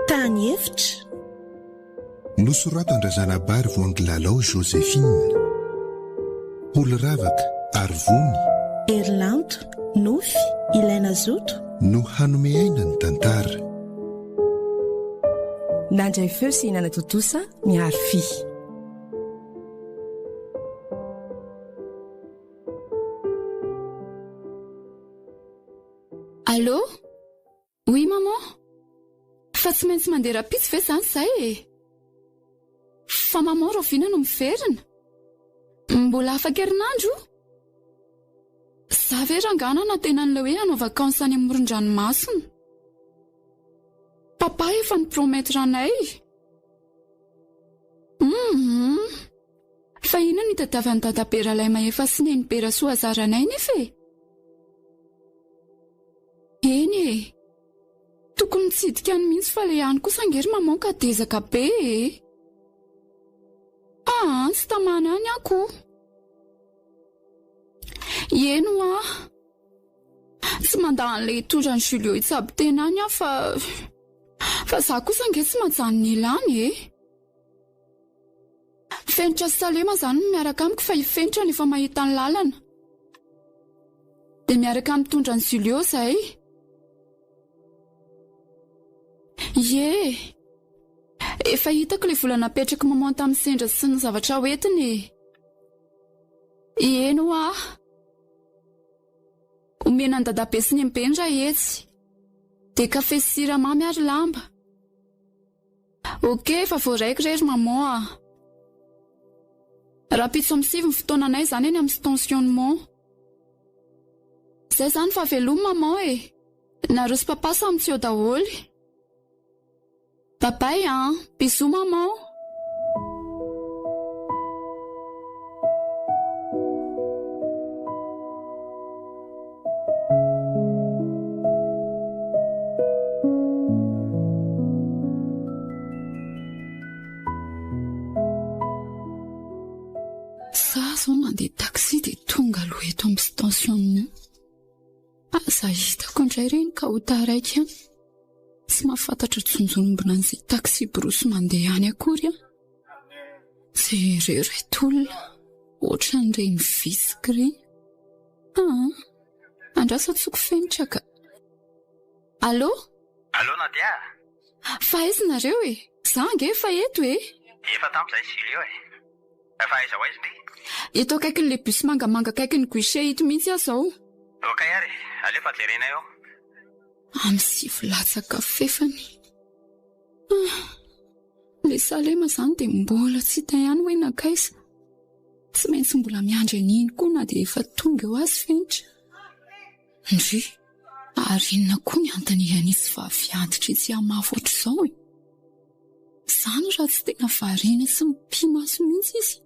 Tany efitra. Nosoratan-dRazanabary Voangilalao Joséphine. Holy Ravaka ary Vony. Herilanto, Nofy, Ilaina Zoto. No hanome aina ny tantara. Nandray feo sy nanatontosa Mihary Fy. Allô? Oui maman? Fa tsy maintsy mandeha rahampitso ve izany izay e? Fa maman rahoviana no miverina? Mbola afaka herinandro? Za ve rangahy nanantena an'ilay hoe hanao vacances any amoron-dranomasina? Papa efa ni-promettre anay. Hum! Fa inona no itadiavan'i Dadabe Ralaimahefa sy Nenibe Rasoazara anay nefa e? Eny e! Tokony mitsidika any mihitsy fa ilay any kosa ange ry maman ka dezaka be e! Aa, tsy tamana any aho ko! Eny hoa! Tsy mandà an'ilay hitondra an'i Julio hitsabo tena any aho fa fa za kosa ange tsy majanona ela any e! Fenitra sy Salema izany no miaraka amiko fa i Fenitra no efa mahita ny lalana. Dia miaraka mitondra an'i Julio izahay. Ie! Efa hitako ilay vola napetrak'i maman tamin'ny sendra sy ny zavatra hoentiny e! Eny hoa! Omena an'i dadabe sy nenibe ny iray hetsy. Dia kafe sy siramamy ary lamba. Ok, efa voaraiko re ry maman a! Rahampitso amin'ny sivy ny fotoananay izany eny amin'ny stentionnement. Izay izany fa veloma maman e! Nareo sy papa samy tsy eo daholo. Bye bye an! Bisous maman! Za zao mandeha taxi dia tonga aloha eto amin'ny stationnement. Aza hitako indray ireny ka ho taraiky any. Tsy mahafantatra jonjonombina an'izay taxi-brousse mandeha any akory aho. Jereo ireto olona, ohatran'ireny vitsika ireny. Aa, andraso antsoiko Fenitra ka. Allô? Allô Nadia a! Fa aiza nareo e? Za ange efa eto e! Efa tampy zahay sy Julio e! Fa aiza ho aiza ty? Eto akaikin'ilay bus mangamanga akaikin'ny guichet ito mihitsy aho izao. Ok ary e! Aleo fa jerena eo. Amin'ny sivy latsaka fefany. Ah! Ilay Salema izany dia mbola tsy hita ihany hoe nankaiza. Tsy maintsy mbola miandry an'iny koa na dia efa tonga eo azy Fenitra. Ndry! Ary inona koa ny antanihan'itsy vavy antitra itsy hamafy ohatr'izao e? Izany raha tsy tena variana sy mipi-maso mihitsy izy.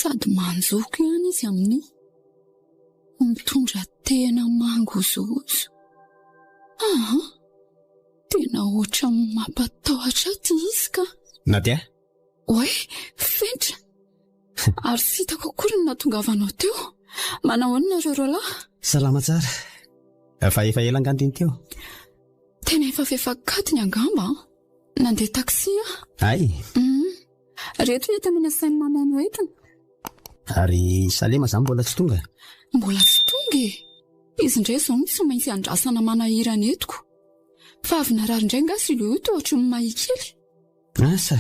Sady manjoko ihany izy amin'io. Mitondra tena mangozohozo. Aa! Tena ohatran'ny mampatahotra ahy ity izy ka! Nadia? Oay, Fenitra! Ary tsy hitako akory ny nahatongavanao teo. Manao ahoana nareo roalahy? Salama tsara. Fa efa ela angaha ndry ny teo? Tena efa fefak'adiny angamba an! Nandeha taxi aho. Hay! Hum. Reto ny entana nasain'i maman noentina. Ary Salema izany mbola tsy tonga? Mbola tsy tonga e! Izy indray izao no tsy maintsy andrasana manahirana eto ko! Fa avy narary indray angaha Julio io toa ohatry ny mahia kely? Asa,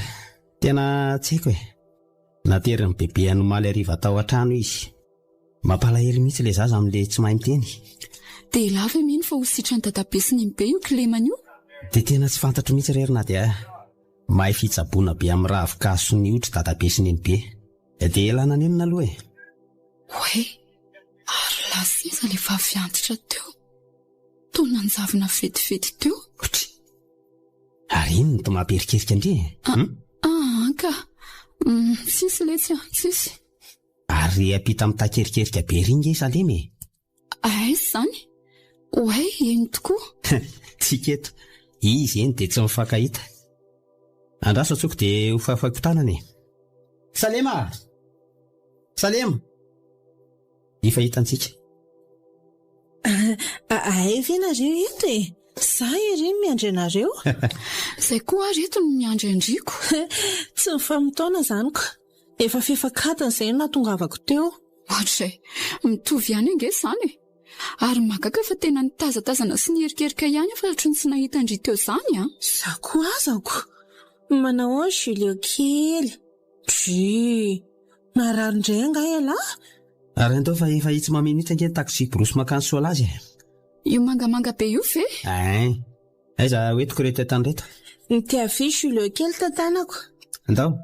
tena tsy haiko e! Naterin'i bebehany omaly hariva tao an-trano izy. Mampalahelo mihitsy ilay zaza amin'ilay tsy mahay miteny. Dia elah ve mino fa ho sitran'i dadabe sy nenibe io kilemany io? Dia tena tsy fantatro mihitsy re ry Nadia a! Mahay fitsaboana be amin'ny ravin-kazo sy ny hoditry dadabe sy nenibe. Dia elah nanenina aloha e! Oay! Ary lasa iza ilay vavy antitra teo? Toa nanjavona vetivety teo. Otry! Ary iny no toa mampiherikerika an-dry e! Hum? Ah, ka! Tsisy letsy a, tsisy. Ary ampita mitakerikerika be ery nge Salema e! Aiza izany? Oay, eny tokoa. Tsika eto. Izy eny dia tsy mifankahita. Andraso antsoiko dia ho fafaiko tanana e. Salema a! Salema! Efa hitantsika. Hay ve nareo eto e? Za ery no miandry anareo. Zay koa ary eto no miandry an-dRiko. Tsy mifamotoana izany ko. Efa fefak'adiny izay no nahatongavako teo. Ohatr'izay. Mitovy ihany ange izany e. Ary mahagaga fa tena nitazatazana sy niherikerika ihany aho fa ohatry ny tsy nahita an-dry teo izany an! Za koa aza ko! Manao ahoana Julio kely? Drii! Marary indray angaha ialahy? Ary andao fa efa itsy mameno itsy ange ny taxi brousse mankany Soalazy e! Io mangamanga be io ve? Ein! Aiza hoentiko ireto entana ireto? Ny te havia Julio kely tantanako. Andao.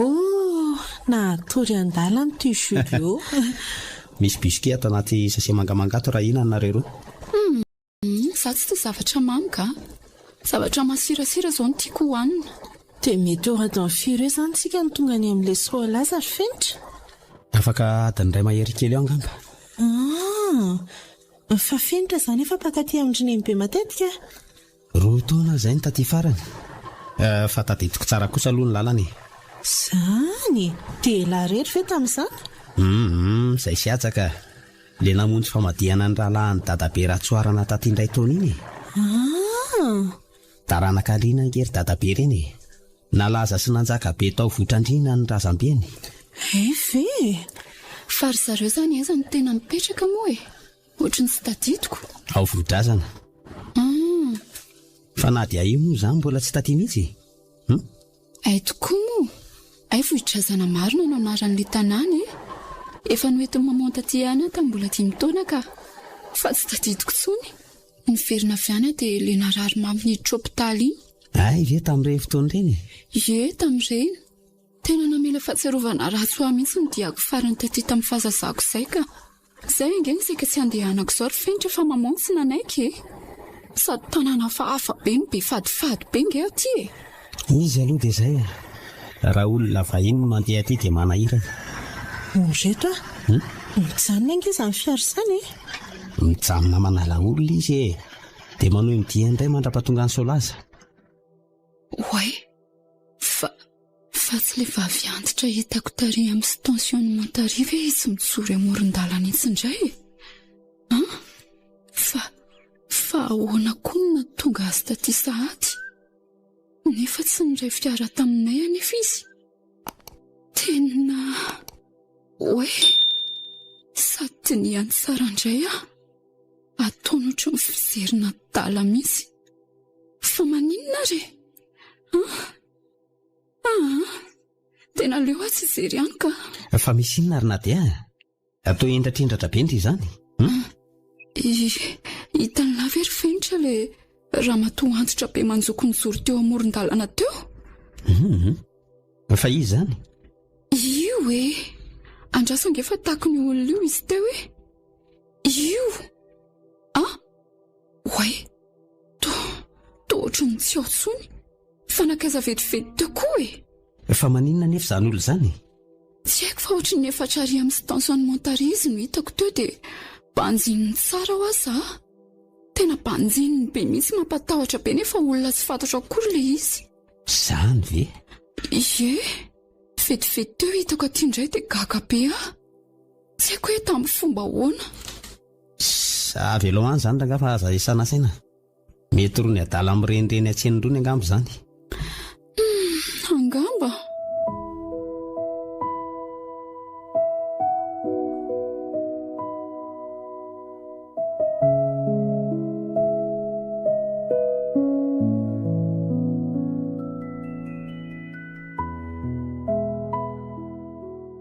Oh, nahatory an-dalana ity Julio. Misy biscuit ato anaty sachet mangamanga ato raha hihinana nareo roa. Humm, za tsy tia zavatra mamy ka. Zavatra masirasira izao no tiako hohanina. Dia mety eo adiny firy eo izany tsika no tonga any amin'ilay Soalaza ry Fenitra? Afaka adiny iray mahery kely eo angamba. Ah, fa Fenitra izany efa mpakaty amin-dry Nenibe matetika? Roa taona izay no taty farany. Fa tadidiko tsara kosa aloha ny lalana e. Izany e! Dia elah irery ve tamin'izany? Hum, izay sy Haja ka. Ilay namonjy famadihana ny rahalahin'i Dadabe Ratsoarana taty indray taona iny e. Ah! Taranaka Andriana ange ry Dadabe ireny e. Nalaza sy nanjaka be tao Vohitrandriana ny razambeny. Hay ve e! Fa ry zareo izany aiza no tena mipetraka moa e? Ohatry ny tsy tadidiko. Ao Vohidrazana. Ah. Fa na dia io moa izaho mbola tsy taty mihitsy e. Hum? Hay tokoa moa. Hay Vohidrazana marina no anaran'ilay tanàna e. Efa noentin'i maman taty ihany aho tamin'ny mbola dimy taona ka. Fa tsy tadidiko intsony. Niverina avy any aho dia ilay narary mafy niditra hopitaly iny. Hay ve tamin'ireny fotoana ireny e? Ie, tamin'ireny. Tena namela fahatsiarovana ratsy ho ahy mihitsy ny diako farany taty tamin'ny fahazazako izay ka. Izay ange no saika tsy handehanako izao ry Fenitra fa maman tsy nanaiky e! Sady tanàna hafahafa be no be fadifady be nge aty e! Izy aloha dia izay e! Raha olona vahiny no mandeha aty dia manahirana. O reto a! Mijanona ange izany fiara izany e! Mijanona manala olona izy e! Dia manohy ny diany indray mandra-pahatonga any Soalaza. Oay! Fa, fa tsy ilay vavy antitra hitako tary amin'ny stentionnement tary ve izy mijoro eo amoron-dalana itsy indray e? An? Fa, fa ahoana koa no nahatonga azy taty sahady? Nefa tsy niray fiara taminay anefa izy. Tena, oay, sady dinihany tsara indray aho. Ataony ohatran'ny fijerin'adala mihitsy. Fa maninona ary e? An? Aa! Tena aleo aho tsy hijery ihany ka. Fa misy inona ry Nadia a? Toa hendratrendratra be ndry izany? Hum? Hitan'lah ve ry Fenitra ilay ramatoa antitra be manjoko nijoro teo amoron-dalana teo? Hum. Fa iza izany? Io e! Andraso ange fa takon'io olona io izy teo e! Io! Ah! Oay! Toa, toa ohatry ny tsy ao intsony. Fa nankaiza vetivety teo koa e! Fa maninona anefa izany olona izany e? Tsy haiko fa ohatry ny efa hatrary amin'ny stentionnement tary izy no hitako teo dia banjininy tsara hoa za. Tena banjininy be mihitsy mampatahotra be nefa olona tsy fantatro akory ilay izy. Izany ve? Ie, vetivety teo hitako aty indray dia gaga be aho. Tsy haiko hoe tamin'ny fomba ahoana. Sa avelao any izany rangahy fa aza esana saina. Mety irony adala mirenireny an-tsena irony angamba izany. Humm, angamba.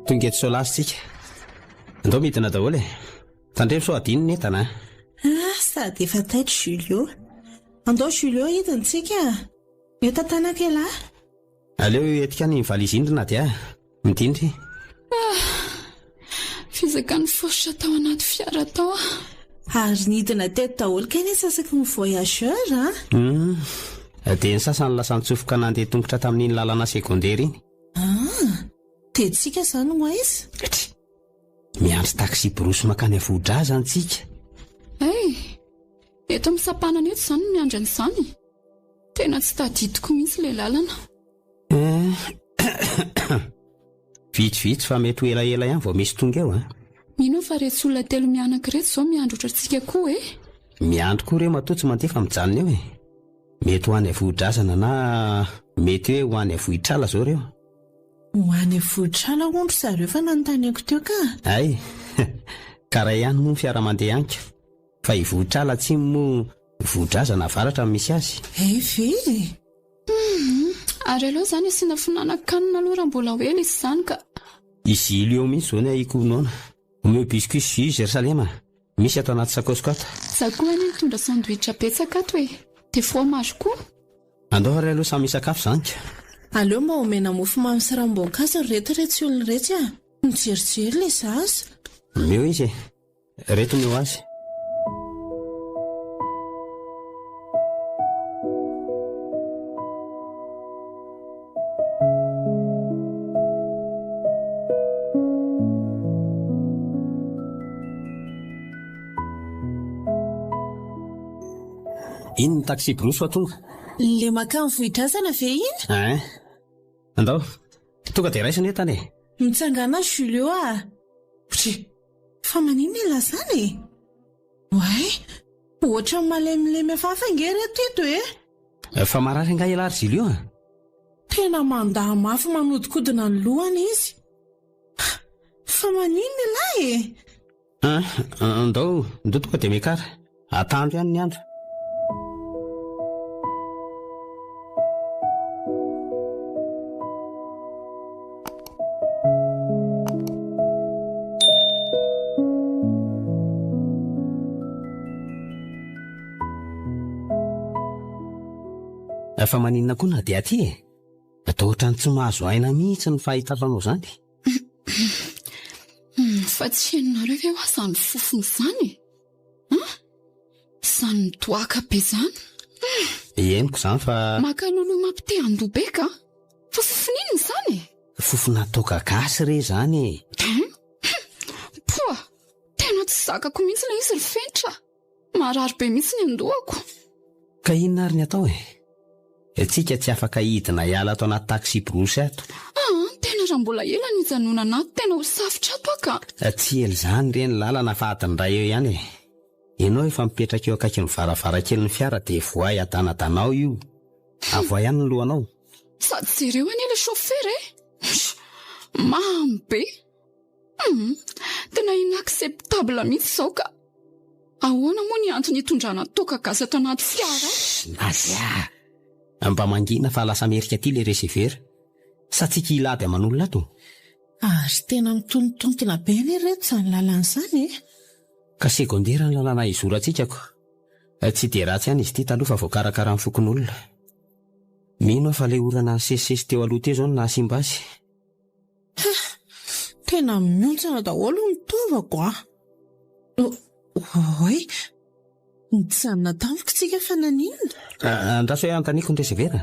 Tonga eto Soalahy tsika. Andao midina daholo e. Tandremo sao adino ny entana a. Ah, sady efa taitra Julio. Andao Julio hidina tsika. Eo tantanako ialahy. Aleo entika any valizy iny ry Nadia a. Midina ry. Ah, fizaka ny fositra tao anaty fiara tao aho. Ary nidina teto daholo kay ny antsasaky ny voyageurs a! Hum. Dia ny sasany lasa nitsofoka nandeha tongotra tamin'iny lalana secondaire iny. Ah! Dia tsika izany ho aiza? Try! Miandry taxi-brousse mankany Avohidraza antsika. Hey! Eto amin'ny sampanana eto izany no miandry an'izany? Tena tsy tadidiko mihitsy ilay lalana. Vitsivitsy fa mety ho elaela ihany vao misy tonga eo an. Mino aho fa iretsy olona telo mianaka ireto izao miandry ohatrantsika koa e. Miandry koa ireo matoa tsy mandeha fa mijanona eo e. Mety ho any Avohidrazana na mety hoe ho any Avohitrala izao ireo. Ho any Avohitrala hono ry zareo fa nanontaniako teo ka. Hay! Ka iray ihany moa ny fiara mandeha any ka. Fa i Vohitrala atsimo moa Vohidrazana avaratra no misy azy. Hay ve e! Humm! Ary aleo izany asiana finanan-kanina aloha raha mbola ho ela izy izany ka. I Zily eo mihitsy izao ny ahiako ho noana. Omeo biscuit sy jus Jerosalema a! Misy ato anaty sakaosiko ato. Za koa anie nitondra sandwich betsaka ato e! Dia fromage koa. Andao ary aloha samy hisakafo izany ka. Aleo mba omena mofomamy sy ranom-boankazo ry reto iretsy olona iretsy a! Mijerijery ilay zaza. Omeo izy e! Reto ny ho azy. Iny ny taxi-brousse fa tonga. Le makany Vohidrazana ve iny? Ein. Andao. Tonga dia raiso ny entana e. Mitsangàna Julio a! Dry! Fa maninona ialahy izany e? Oay! Ohatran'ny malemilemy hafahafa ange ireto eto e! Fa marary angaha ialahy ry Julio a? Tena mandà mafy manodinkodina ny lohany izy. Fa maninona ialahy e? An, andao, ndao tonga dia miakara. Atandro ihany ny andro. Fa maninona koa na dia aty e? Atao ohatran'ny tsy mahazo aina mihitsy ny fahitako anao izany. Fa tsy henonareo ve hoa izany fofona izany e? An? Izany midoaka be izany. Henoko izany fa. Maka lolo mampite handoa be ka! Fa fofona inona izany e? Fofona toaka gasy re izany e! Poa! Tena tsy zakako mihitsy ilay izy ry Fenitra a! Marary be mihitsy ny andohako. Ka inona ary ny atao e? Tsika tsy afaka hidina hiala ato anaty taxi-brousse ato. Aa, tena raha mbola ela ny hijanonana ato tena ho safotra ato aho ka. Tsy ela izany re ny lalana fa adiny iray eo ihany e. Ianao efa mipetraka eo akaikin'ny varavarankelin'ny fiara dia voay adanadanao io. Avoay any ny lohanao. Sady jereo anie ilay chauffeur e! Mamy be! Humm! Tena inacceptable mihitsy izao ka! Ahoana moa ny antony hitondrana toaka gasy ato anaty fiara ato? Shh! Nadia! Mba mangina fa lasa merika aty le receveur. Sa tsika hilady aman'olona ato? Ary tena mitontontona be anie reto izany lalana izany e! Ka secondaire ny lalana hizorantsika ko. Tsy dia ratsy ihany izy ity taloha fa voakarakaran'ny fokonolona. Mino aho fa ilay orana nisesisesy teo aloha teo izao no nahasimba azy. Ha! Tena mihontsana daholo ny taovako a! Oay! Nijanona tampoka tsika fa naninona? Andraso hoe anontaniako ny receveur.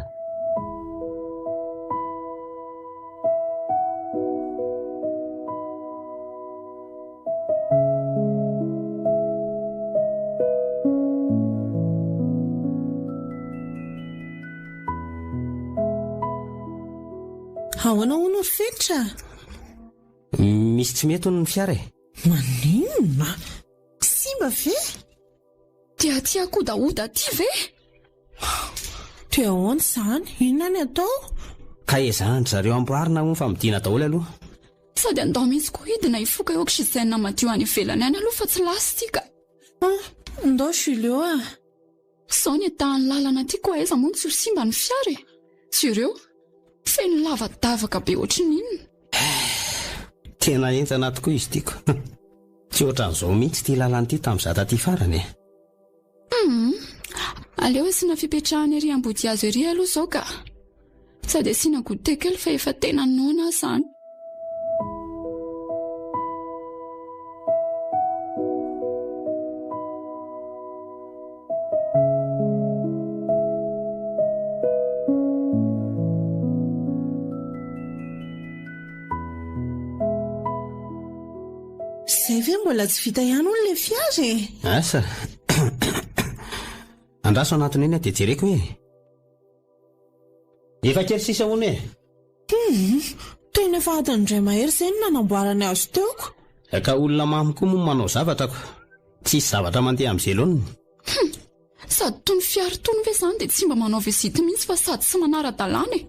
Ahoana hono ry Fenitra? Misy tsy mety hono ny fiara e. Maninona? Simba ve? Dia aty akodahoda aty ve? Dia ahoana izany? Inona ny atao? Ka ezahan-dry zareo amboarina hono fa midina daholo aloha. Sady andao mihitsy koa hidina hifoka eo oxygène madio any ivelany any aloha fa tsy lasa ity ka. Ah, ndao Julio ah. Zao ny etahan'ny lalana aty koa aiza moa no tsy ho simba ny fiara e! Jereo, feno lavadavaka be ohatry ny inona. Tena henjana tokoa izy ity ko. Tsy ohatran'izao mihitsy ity lalana ity tamin'izaho taty farany e. Humm, aleo asiana fipetrahana ery Ambodihazo ery aloha izao ka. Sady asiana goûter kely fa efa tena noana aho izany. ve mbola tsy vita ihany hono ilay fiara e? Asa. Andraso anatiny eny aho dia jereko e. Efa kely sisa hono e. Hum, tena efa adiny iray mahery izay no nanamboarany azy teo ko. Ka olona mamo koa moa manao zavatra ko. Tsisy zavatra mandeha amin'izay laoniny. Hum, sady tony fiara tony ve izany dia tsy mba manao visite mihitsy fa sady tsy manara-dalàna e.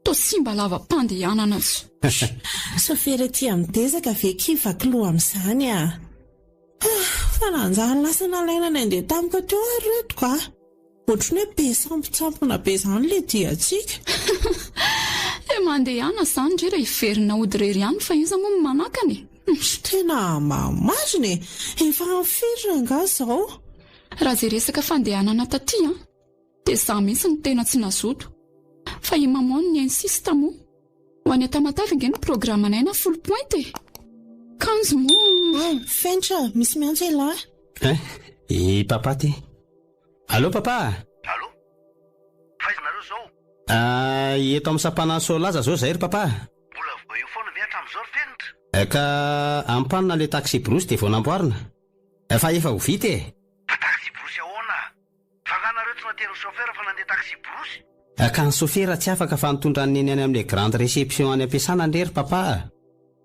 Toa simba lava-pandehanana tsy. Sofera aty amin'ny dezaka ve ki vaky loha amin'izany ah. Ah, fa nanjary lasa nalaina nandeha tampoka teo ary reto ka. Ohatran'ny hoe be sampontsampona be izany ilay diantsika. Eh mandehana izany ndry raha hiverina hody irery ihany fa iza moa no manakana e. Tena marina e! Efa amin'ny firy rangahy izao? Raha izay resaka fandehanana taty an! Dia izaho mihitsy no tena tsy nazoto. Fa i maman no ni-insiste moa. Ho any Tamatave ange ny programme-nay na Foulpointe e! Kanjo moa. Ah, Fenitra, misy miantso ialahy. Hein? I papa ty. Allô papa? Allô? F'aiza nareo zao? Ah, eto amin'ny sampanan'i Soalaza zao zay ry papa. Mbola vao eo foana ve hatramin'izao ry Fenitra? Ka ampanina le taxi-brousse dia vao namboarina. Fa efa ho vita e! Fa taxi-brousse ahoana? Fa nga nareo tsy naterin'ny chauffeur fa nandeha taxi brousse? Ka ny sofera tsy afaka fa nitondra an'i Neny any amin'ilay grande réception any am-piasana anie ry papa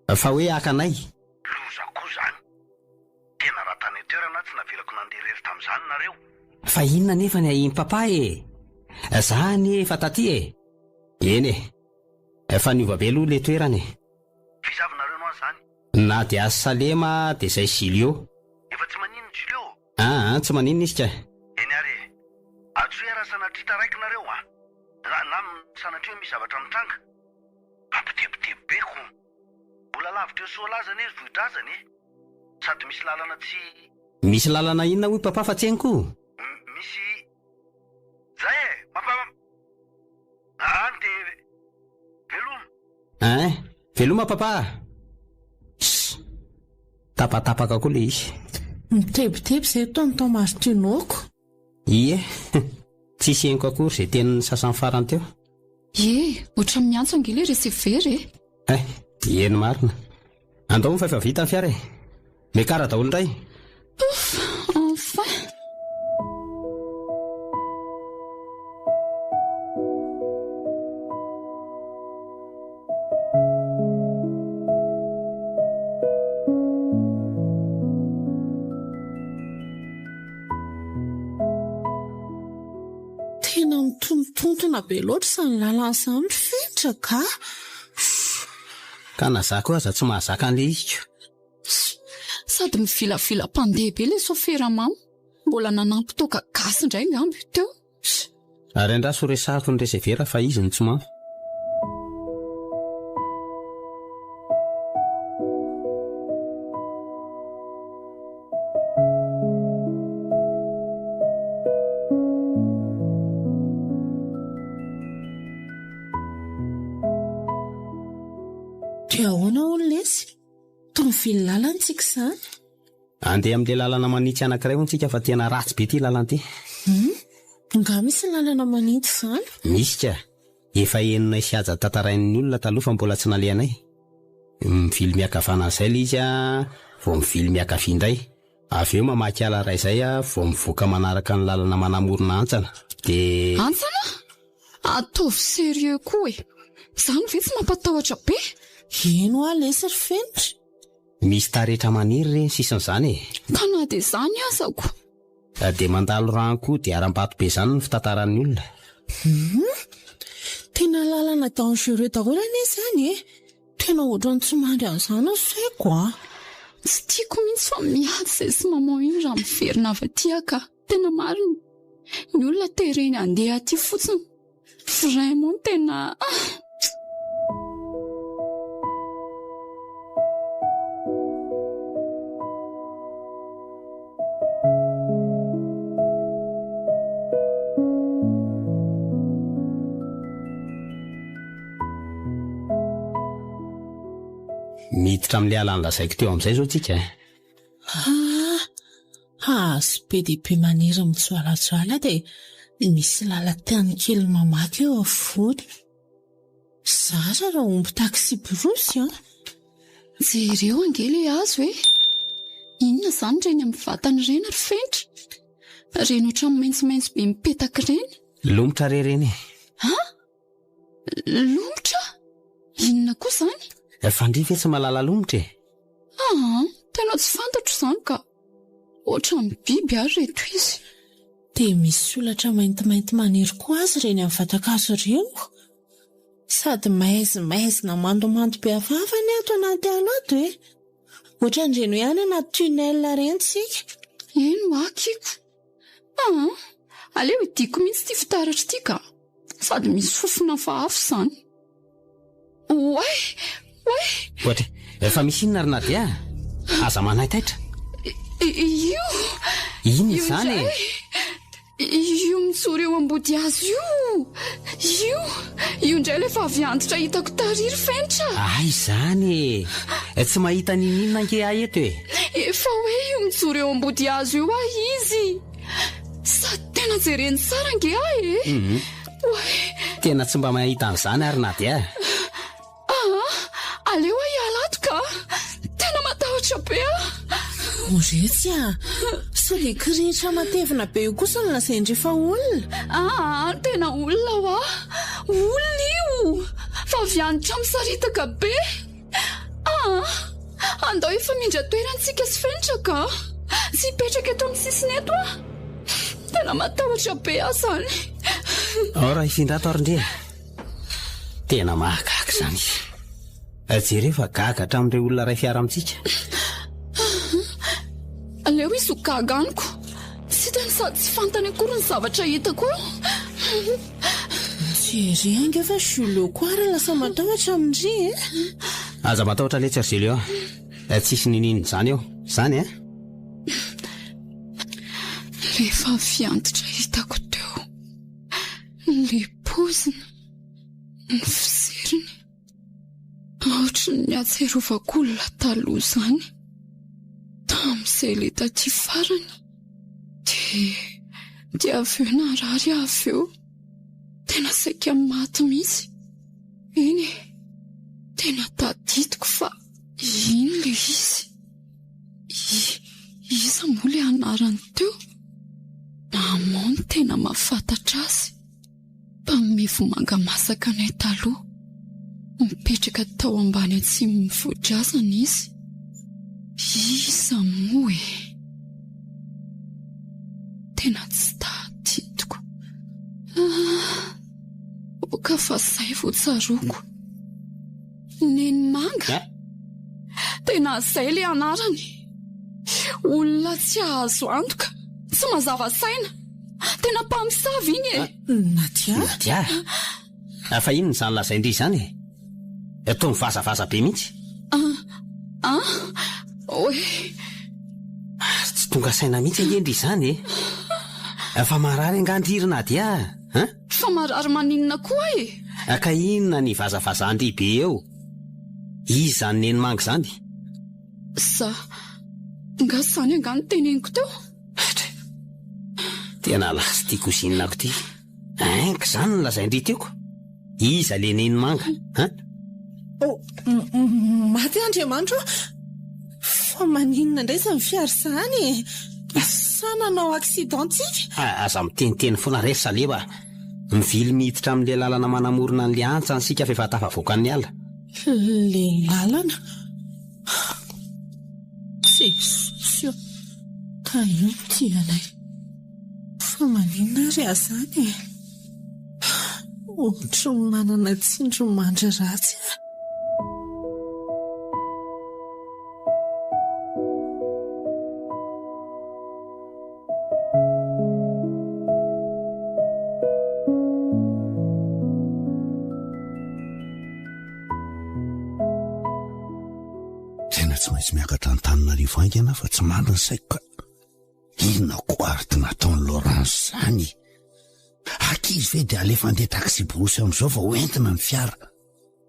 a! Fa hoe haka anay. Loza koa zany. Tena raha tany an-toerana aho tsy navelako nandeha irery tamin'izany nareo. Fa inona anefa ny ahian'i papa e? Za anie efa taty e! Eny e! Fa niova be aloha ilay toerana e! F'iza avy nareo no any zany? Na dia azy Salema dia izay Julio. Efa tsy maninona Julio? Aa tsy maninona izy ka. Eny ary e! Antsoy aho raha sanatria taraiky nareo an! Na na sanatria hoe misy zavatra mitranga. Mampitebiteby be ko! Mbola lavitra eo Soalaza anie ry Vohidrazana e! Sady misy lalana tsy. Misy lalana inona hoy Papa fa tsy henoko? M misy. Zay e! Mampa. Any dia veloma. Ein! Veloma papa a! Ssss! Tapatapaka koa le izy. Mitebiteby zay tonton Martino-ko. Ie! Tsisy henoko akory izay tenin'ny sasany farany teo. Ie! Ohatran'ny miantso ange le receveur e! Ein! Eny marina. Andao moa fa efa vita ny fiara e! Miakara daholo indray! Ouf! Enfin! Tena mitontontona be loatra izany lalana izany ry Fenitra ka! Ka na za koa aza tsy mahazaka an'le izy ko. Sady mivilavila mpandeha be le sofera mamo. Mbola nanampy toaka gasy indray angamba io teo. Ary andraso resahako ny resevera fa izy no tsy mamo. Dia ahoana hono lesy? Toa mivily lalana tsika izany? Andeha amin'ilay lalana manitsy anankiray hono tsika fa tena ratsy be ity lalana ity. Hum, nga misy lalana manitsy izany? Misy ka. Efa henonay sy haja tantarain'ny olona taloha fa mbola tsy nalehanay. Mivily miakavanana izay ilay izy vao mivily miakavia indray. Avy eo mamaky ala iray izay vao mivoaka manaraka ny lalana manamorona hantsana. Dia. Hantsana? Ataovy sérieux koa e! Zany ve tsy mampatahotra be? Eny hoa lesy ry Fenitra. Misy taretra maniry re ny sisin'izany e! Ka na dia izany aza ko. Dia mandalo rano koa dia harambato be izany ny fitantaran'ny olona. Hum! Tena lalana dangereux daholo anie izany e! Tena ohatran'ny tsy mandry an'izany ny saiko a! Tsy tiako mihitsy fa miady izay sy maman iny raha miverina avy aty aho ka! Tena marina! Ny olona tereny handeha aty fotsiny. Vraiment tena ah! Miditra amin'ilay ala nolazaiko teo amin'izay izao tsika eh. Ah! Hazo be dia be maniry mijoalajoala dia misy lalan-tany kely mamaky eo afovoany. Zara raha omby taxi-brousse an! Jereo ange ilay hazo e! Inona izany ireny amin'ny vatany ireny ry Fenitra? Ireny ohatran'ny maitsomaitso be mipetaka ireny? Lomotra re ireny e! An? Lomotra? Inona koa izany? Fa ndry ve tsy mahalala lomotra e? Aa, tena tsy fantatro izany ka. Ohatran'ny biby ary ireto izy. Dia misy solatra maintimainty maniry koa aza ireny amin'ny vatan-kazo ireny ko. Sady maizimaizina mandomando be hafahafa anie ato anaty ala ato e. Ohatran'ireny hoe any anaty tunnel ireny tsika. Eny hoa kiko. Aa, aleo hidiako mihitsy ity fitaratra ity ka. Sady misy fofona hafahafa izany. Oay! Oay! Ohatry, efa misy inona ry Nadia? Aza manaitaitra. Io! Inona izany e? Io mijoro eo ambodihazo io! Io! Io indray ilay vavy antitra hitako tary ry Fenitra! Hay izany e! Tsy mahita n'inon'inona ange aho eto e! Efa hoe io mijoro eo ambodihazo io aho izy! Sady tena jereny tsara ange aho e! Oay! Tena tsy mba mahita an'izany ary Nadia a! Aa! Aleo aho hiala ato ka! Tena matahotra be aho! O retsy a! Sao dia kirihitra matevina be io kosa no lazain-dry fa olona? Aa! Tena olona hoa! Olona io! Fa avy any trano misaritaka be! Aa! Andao hifamindra toerana tsika sy Fenitra ka! Tsy hipetraka eto amin'ny sisiny eto aho! Tena matahotra be aho izany! Ao raha hifindra ato ary ndry e! Tena mahagaga izany. Jereo fa gaga hatramin'ireo olona iray fiara amintsika. Aleo izy ho gaga amiko. Tsy hitany sady tsy fantany akory ny zavatra hitako eo. Jereo ange fa Julio koa ary lasa matahotra amin-dry e! Aza matahotra letsy ry Julio a! Tsisy niniana izany eo, izany e! Rehefa avy antitra hitako teo. Ny paoziny, ny fizeriny, ohatry ny ahatsiarovako olona taloha izany. Tamin'izay ilay taty farany, dia dia avy eo narary aho avy eo. Tena saika maty mihitsy. Eny e, tena tadidiko fa iny ilay izy. Iza moa ilay anarany teo? Maman no tena mahafantatra azy. Mpanome vomanga masaka anay taloha. Nipetraka tao ambany atsimon'ny vohidrazana izy. Iza moa e? Tena tsy tadidiko. Ah, oka fa zay vao tsaroako. Neny Manga? Tena zay le anarany. Olona tsy azo antoka, tsy mazava saina. Tena mpamosavy iny e! Nadia? Nadia? Fa inona izany lazain-dry izany e? Toa mivazavaza be mihitsy. Ah, ah, oe. Ary tsy tonga saina mihitsy ange ndry izany e! Fa marary angaha ndry ry Nadia a? Fa marary maninona koa e? Ka inona ny vazavazan-dry be eo? Iza izany neny manga izany? Za. Nga izany angaha no teneniko teo? Tena lasa ity cousine-ko ity. Hein, ka izany no lazain-dry teo ko? Iza le neny manga, hein? Oh, maty Andriamanitra o! Fa maninona indray izany fiara izany e? Sa nanao accident tsika? Aza miteniteny foana re ry Saleba a! Mivily miditra amin'ilay lalana manamorona an'ilay antsana isika fa efa tafavoaka ny ala. Ilay lalana? Jesosy ô! Ka io no tianay. Fa maninona ary aho izany e? Ohatry ny manana tsindrimandry ratsy aho. Tena tsy maintsy miakatra Antananarivo haingana fa tsy mandry ny saiko ka. Inona koa ary ty nataon'i Laurence zany e? Ankizy ve dia alefa andeha taxi-brousse amin'izao vao hoentina ny fiara?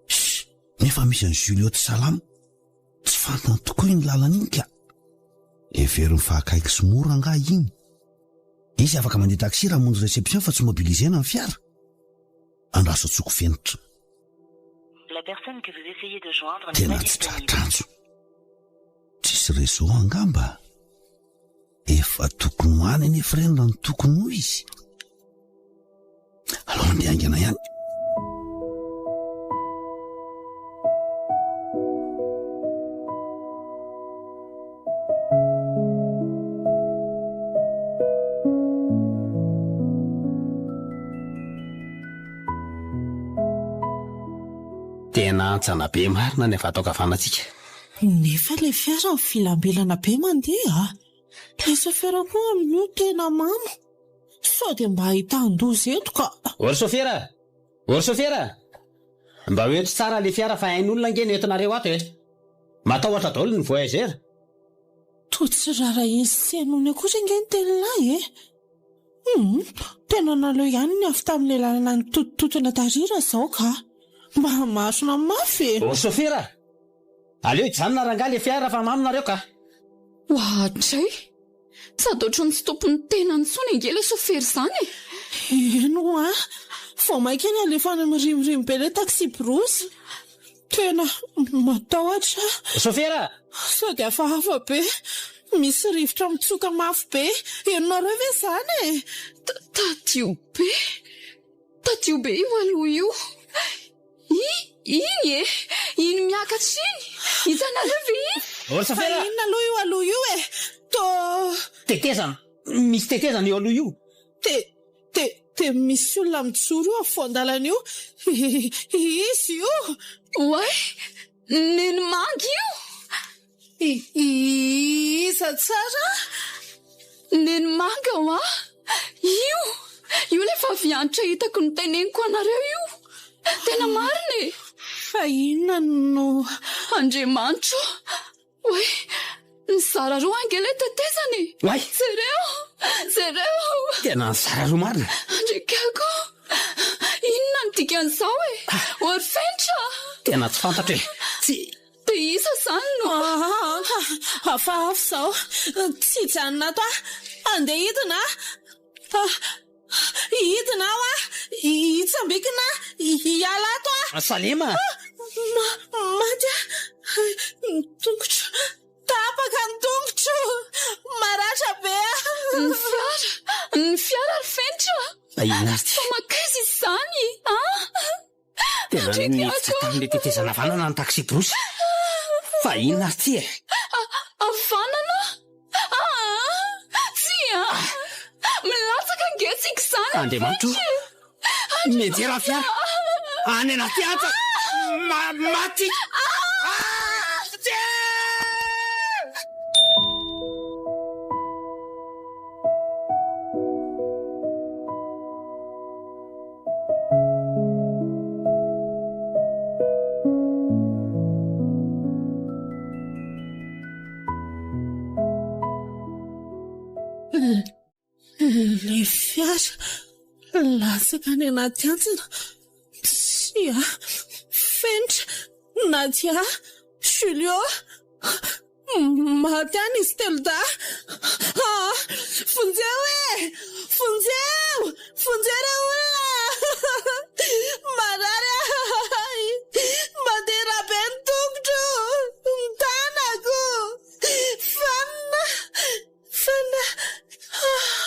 Shh! Nefa misy an'i Juliot Salama. Tsy fantany tokoa iny lalana iny ka. Heveriny fa akaiky sy mora angaha iny? Izy afaka mandeha taxi raha hamonjy réception fa tsy mobiliser-na ny fiara. Andraso antsoiko fenitra. Tena tsy tratr'antso. Tsisy réseau angamba? Fa tokony ho any anefa ireny raha ny tokony ho izy. Alao handeha haingana ihany. Tena hantsana be marina ny avy ato ankavanantsika. Nefa ilay fiara mivilambelana be mandeha a! Ilay chauffeur koa amin'io tena mamo. Sao dia mba ahitan-doza eto ka! Ô ry sofera! Ô ry sofera! Mba ho ento tsara ilay fiara fa ain'olona ange no entinareo ato e! Matahotra daholo ny voyageurs! Toa tsy rarahiny sy henoiny akory ange ny tenin'lahy e! Hum! Tena naleo ihany ny avy tamin'ilay lalana nitotototona tary raha izao ka! Mba marina mafy e! Ô ry sofera! Aleo hijanona rangahy ilay fiara fa mamo nareo ka! Oadray! Sady ohatran'ny tsy tompon'ny tenany intsony ange ilay sofera izany e! Eny hoa! Vao mainka anie alefa any mirimorimo be ilay taxi-brousse! Tena matahotra aho. Sofera! Sao dia hafahafa be! Misy rivotra mitsoka mafy be! Henonareo ve izany e? Tadio be! Tadio be io aloha io! Iny e! Iny miakatra iny! Hitanareo ve iny? Ô ry sofera! Fa inona aloha io aloha io e? Tô. Tetezana! Misy tetezana io aloha io! Te, te, te misy olona mijoro io afovoan-dalana io! Iza io? Oay! Neny Manga io! Iza tsara? Neny Manga hoa! Io! Io ilay vavianitra hitako noteneniko anareo io! Tena marina e! Fa inona no. Andriamanitra o! Oay! Nizara roa ange ilay tetezana e! Oay! Jereo! Jereo! Tena nizara roa marina! Andriakako! Inona no dikan'izao e? Orfenitra! Tena tsy fantatro e! Tsy. Dia iza izany no. Aa! Hafahafa izao. Tsy hijanona ato aho. Andeha hidina aho. Hidina aho ah! Hitsambikina aho! Hiala ato aho! Salema! Maty aho! Ny tongotro! Tapaka ny tongotro! Maratra be aho! Ny fiara! Ny fiara ry Fenitra! Fa inona ary ity? Fa mankaiza izy izany an? Tena niditra tamin'ilay tetezana havanana ny taxi-brousse. Fa inona ary ity e? Havanana? Aa! Tsia! Milatsaka ange tsika izany Andriamanitra o! Mianjera ny fiara! Any anaty antsa! Maty! Ilay fiara latsaka any anaty hantsana. Tsia, Fenitra, Nadia, Julio. Maty any izy telodahy. Ah! Vonjeo e! Vonjeo! Vonjeo re olona! Marary ahy! Mandeha ra be ny tongotro! Ny tanako! Fanina! Fanina! Ah!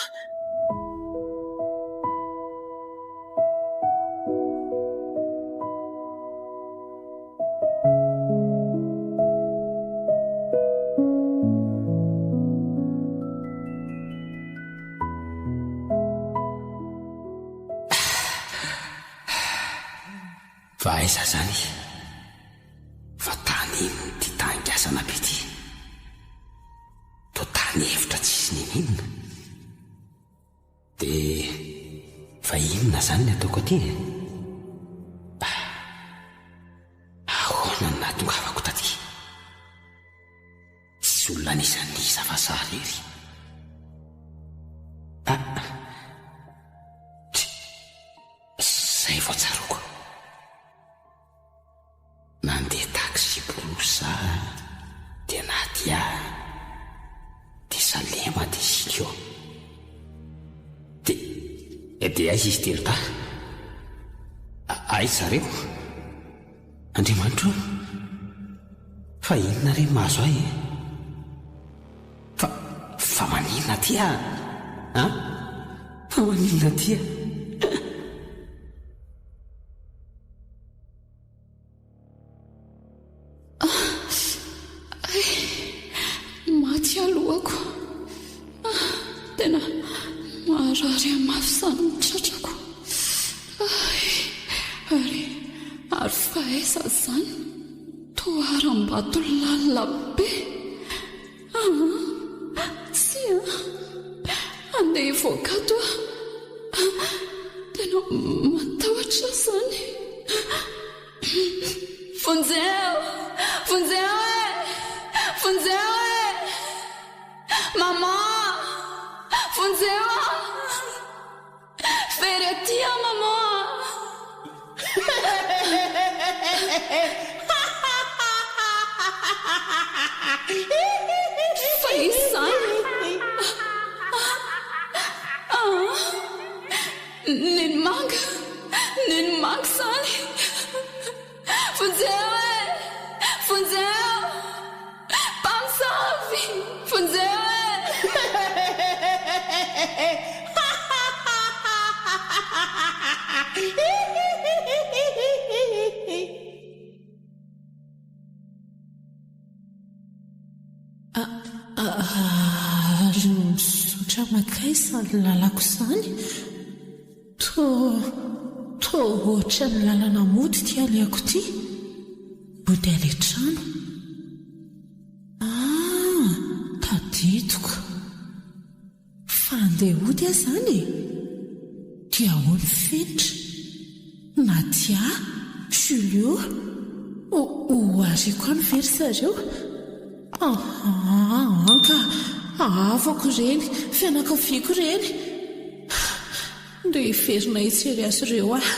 Fa aiza zany fa tany inona ity tany gasana be ity? Toa tany efitra tsisy niniana. Dia fa inona izany ny ataoko aty e? Ah! Ahoana no nahatongavako taty? Tsisy olona n'iza n'iza fa za irery. Ah! Tsia! Izay vao tsaroako. Nandeha taxi-brousse za dia Nadia dia Salema dia Zilio. Dia dia aiza izy telodahy? Aiza zareo? Andriamanitra o! Fa inona re ny mahazo ahy e? Fa fa maninona aty? aty a? An? Fa maninona aty a? Hay! Maty aho lohako. Tena marary ahy mafy izany ny tratrako. Hay! Ary, ary fa aiza izany? Toa harambato lalina be. Aa! Tsia an! Handeha hivoaka ato aho. Tena matahotra aho izany. Vonjeo! Vonjeo e! Vonjeo e! Maman! Vonjeo aho! Very aty aho maman a! Fa izany? Aa! Neny manga! Neny manga izany! Vonjeo e! Vonjeo! Mpamosavy! Vonjeo e! Ary mizotra mankaiza ny lalako izany? Toa, toa ohatran'ny lalana mody ity alehako ity. Mody any an-trano. Ah, tadidiko. Fa handeha hody aho izany e! Dia ahoana Fenitra? Nadia, Julio, ho, ho ariako any ve ry zareo? Aa, ka, havako ireny, fianakaviako ireny. Ndeha hiverina hijery azy ireo aho.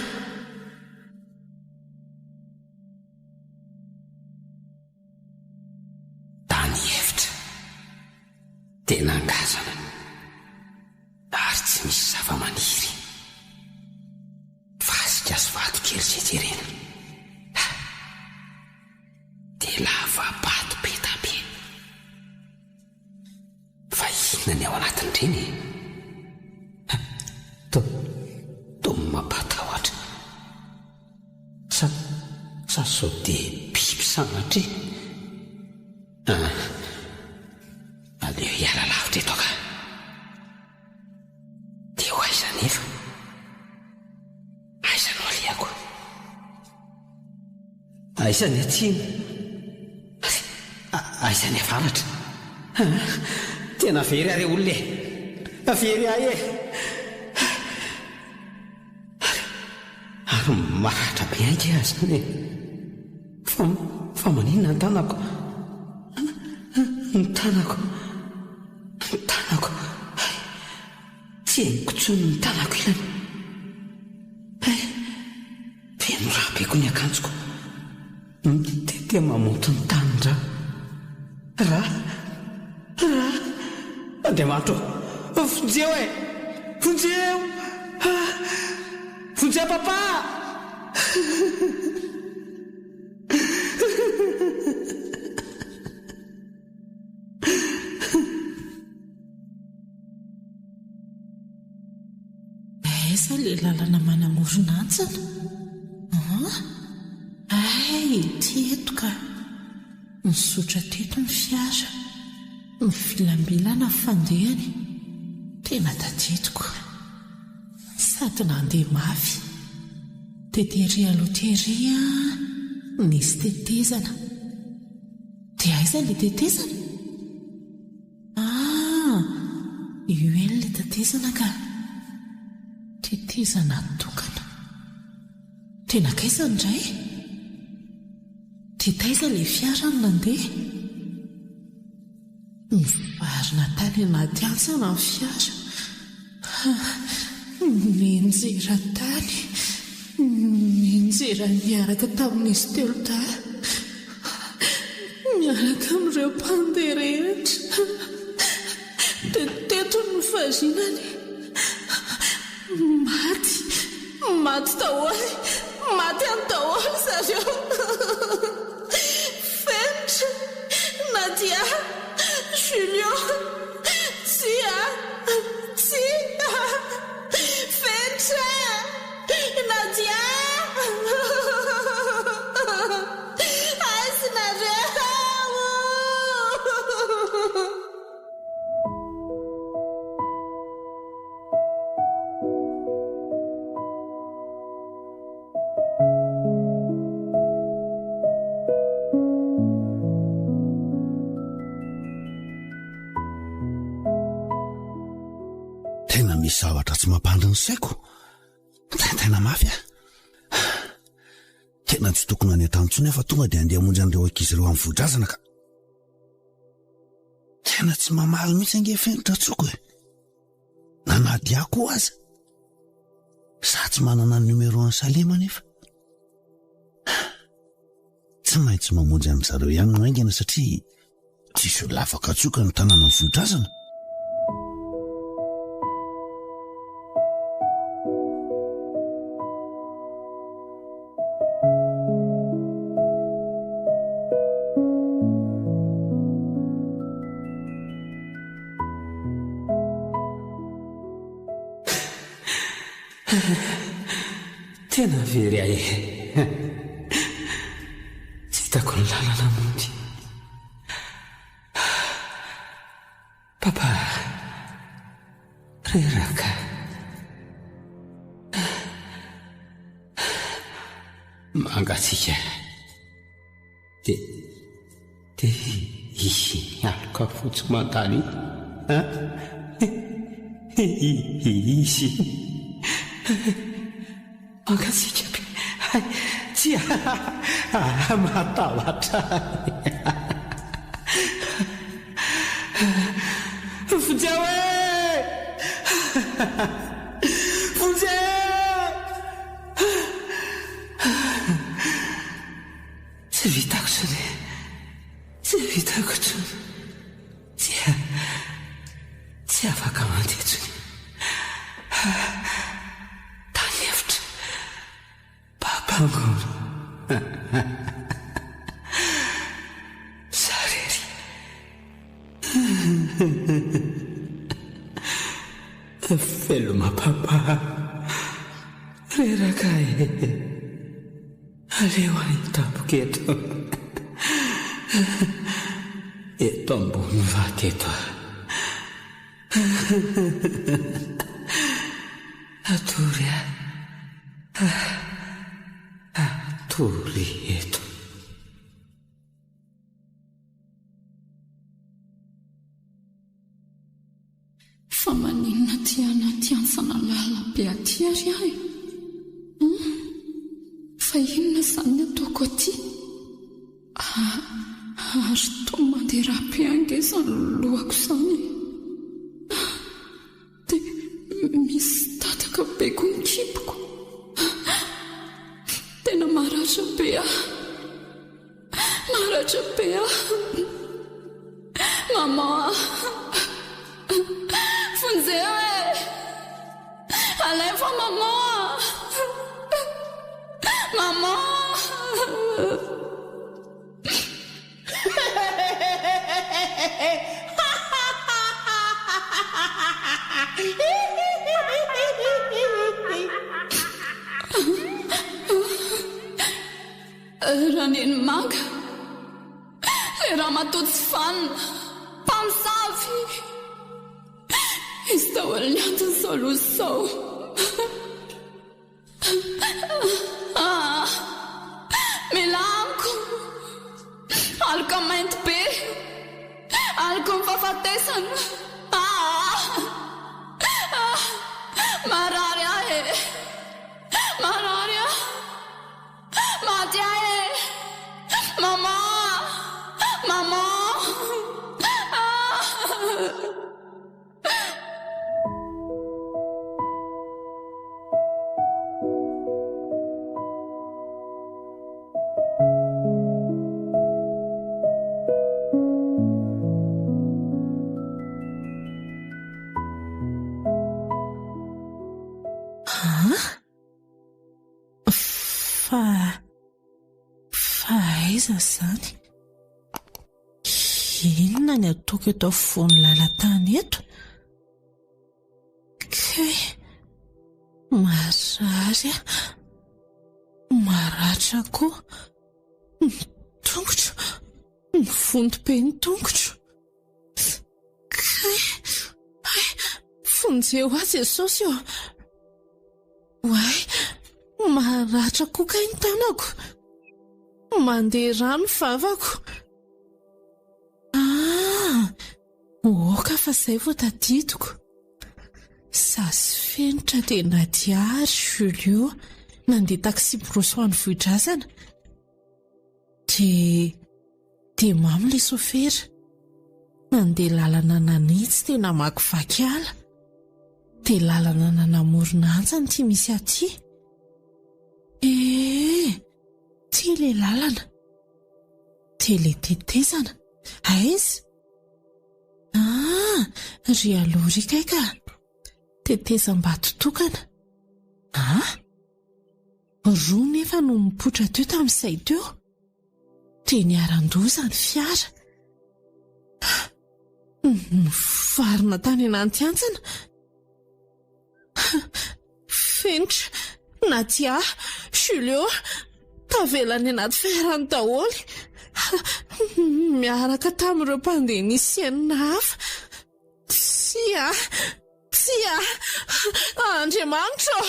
Tany efitra. Tena ngazana ary tsy misy zava-maniry. Fasika sy vato kely izay jerena. Ha! Dia lava-bato be da be. Fa inona ny ao anatin'ireny e? Ha! Toa, toa mampatahotra. Sa, sa sao dia biby sanatria? Ah, aleo hiala lavitra eto ka. Dia ho aiza anefa? Aiza no alehako? Aiza ny atsimo? Aiza ny avaratra? Ah, tena very aho re olona e! Very ahy e! Ary, ary maratra be ange aho izany e! Fa, fa maninona ny tanako? Ny tanako, ny tanako, hay, tsy henoko intsony ny tanako ilany. Hay, feno rà be koa ny akanjoko. Mitete mamonto ny tanin-drà. Rà! Rà! Andriamanitra ô! Vonjeo e! Vonjeo! Ah! Vonjeo Papa! Aiza ilay lalana manamorona antsana? An? Hay, ity eto ka. Nizotra teto ny fiara. Mivilambilana ny fandehany. Tena tadidiko. Sady nandeha mafy. Dia tery aloha tery an, nisy tetezana. Dia aiza ilay tetezana? Ah! Io eny ilay tetezana ka! Tetezana tokana. Dia nankaiza indray? Dia taiza ilay fiara no nandeha? Nivarina tany anaty hantsana ny fiara. Nianjera tany. Nianjera niaraka tamin'izy telodahy. Miaraka amin'ireo mpandeha rehetra. Dia teto no nivarinany. Maty. Maty daholo. Maty any daholo zareo. Fenitra. Nadia. Julio. Tsia. tsy mampandry ny saiko. Mitaintaina mafy aho. Tena tsy tokony any an-trano intsony aho fa tonga dia handeha hamonjy an'ireo ankizy ireo amin'ny vohidrazana ka. Tena tsy mamaly mihitsy ange Fenitra Tsoko e. Na Nadia koa aza. Za tsy manana ny numéro an'i Salema anefa. Tsy maintsy mamonjy an-dry zareo ihany no haingana satria tsisy olona afaka atsoka ny tanànan'i Vohidrazana. Tena very ahy e. Tsy hitako ny lalana mody. Papa, reraka. Mangatsiaka. Dia, dia hisy ny aloka fotsy mandalo iny an? Hisy. Mangatsiaka be. Hay, tsia, matahotra ahy. Vonjeo e! Vonjeo! Tsy vitako intsony e! Tsy vitako intsony. Tsia, tsy afaka mandeha intsony. Tany efitra. Babangoana. Za irery. Veloma papa. Reraka e. Aleo aho hitapoka eto. Eto ambony vato eto aho. Hatory aho. Hatory eto. Fa maninona aty anaty hantsana lalina be aty ary aho e? Hum? Fa inona izany ny ataoko aty? Ah, ary toa mandeha rà be ange izany lohako izany e! Dia misy tataka be koa ny kiboko. Tena maratra be aho. Maratra be aho. Maman a! Vonjeo e! Alefa maman a! Maman! Ranenimanga, ilay ramatoa tsy vanona, mpamosavy. Izy daholo ny anton'izao loza izao. Ah, mila amiko. Aloka mainty be. Aloky ny fahafatesana. Ah, ah, marary ahy e. Marary aho. Maty ahy e. Maman, maman. Ah. An? Fa. Fa aiza izany? Inona ny ataoko eto afovoan'ny lalan-tany eto? Kay! Marary aho. Maratra koa. Ny tongotro. Mivonto be ny tongotro. Kay! Hay! Vonjeo aho Jesosy ô! Oay! Maratra koa kay ny tanako. Mandeha rà ny vavako. Ah! Oka fa izay vao tadidiko. Za sy Fenitra dia Nadia ary Julio nandeha taxi-brousse ho any Vohidrazana. Dia dia mamo ilay sofera. Nandeha lalana nanitsy dia namakivaky ala. Dia lalana nanamorona antsana ity misy aty. Eh! Ity ilay lalana. Dia ilay tetezana. Aiza? Ah! Ry aloha ry kay ka! Tetezam-bato tokana. Ah! Roa nefa no nipoitra teo tamin'izay teo. Dia niharan-doza ny fiara. Nivarina tany anaty hantsana. Fenitra, Nadia, Julio, tavela any anaty fiara any daholo. Miaraka tamin'ireo mpandeha nisy enina hafa. Tsia! Tsia! Andriamanitra ô!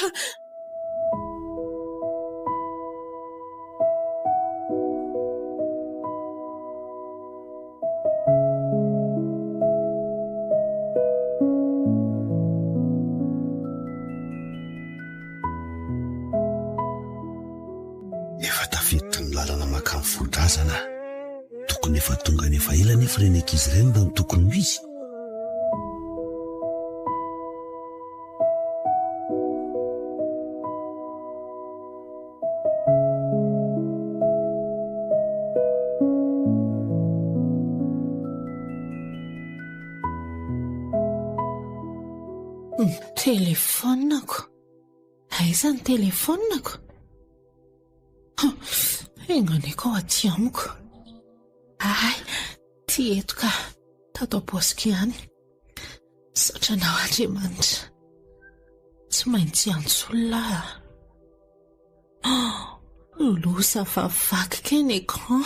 Efa tafiditra ny lalana mankany Vohidrazana aho. Tokony efa tonga any efa ela anefa ireny ankizy ireny raha ny tokony ho izy. Ny telefaoniko. Aiza ny telefaoniko? Enga anie ka ho aty amiko. Hay, ty eto ka. Tato am-paosiko ihany. Misaotra anao Andriamanitra. Tsy maintsy hiantso olona aho. Oh, loza fa vaky kay ny écran.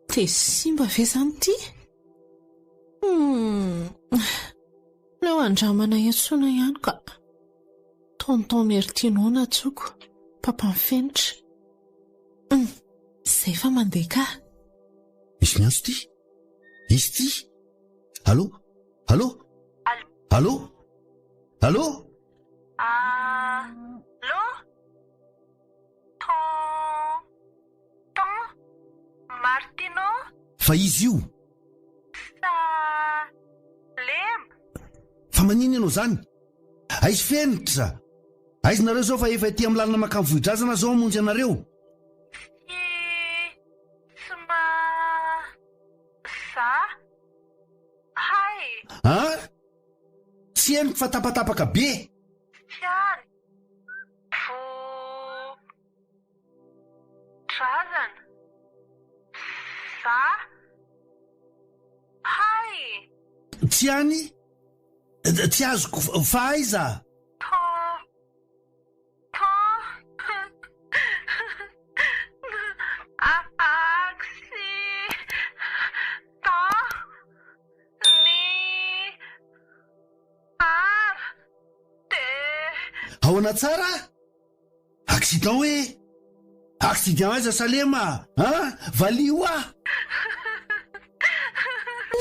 Dia simba ve izany ity? Hmm. Leo andramana iantsoana ihany ka. Tonton Mertino nantsoiko, papan'i Fenitra. Hum, izay fa mandeha ka. Misy miantso ity? Izy ity? Allô? Allô? Allô? Allô? Allô? Ton, ton, Martino? Fa izy io? Salema? Fa maninona ianao izany? Aiza Fenitra? Aiza nareo izao fa efa ety amin'ny lalana mankany Vohidrazana zao hamonjy anareo? Tsy, tsy ma, za, hay. An? Tsy henoko fa tapatapaka be. Tsy any, vo, drazana, za, hay. Tsy any? Tsy azoko fa aiza? Ton, ton, accident, ny, ar, de. Ahoana tsara? Accident hoe? Accident aiza Salema a? Valio aho!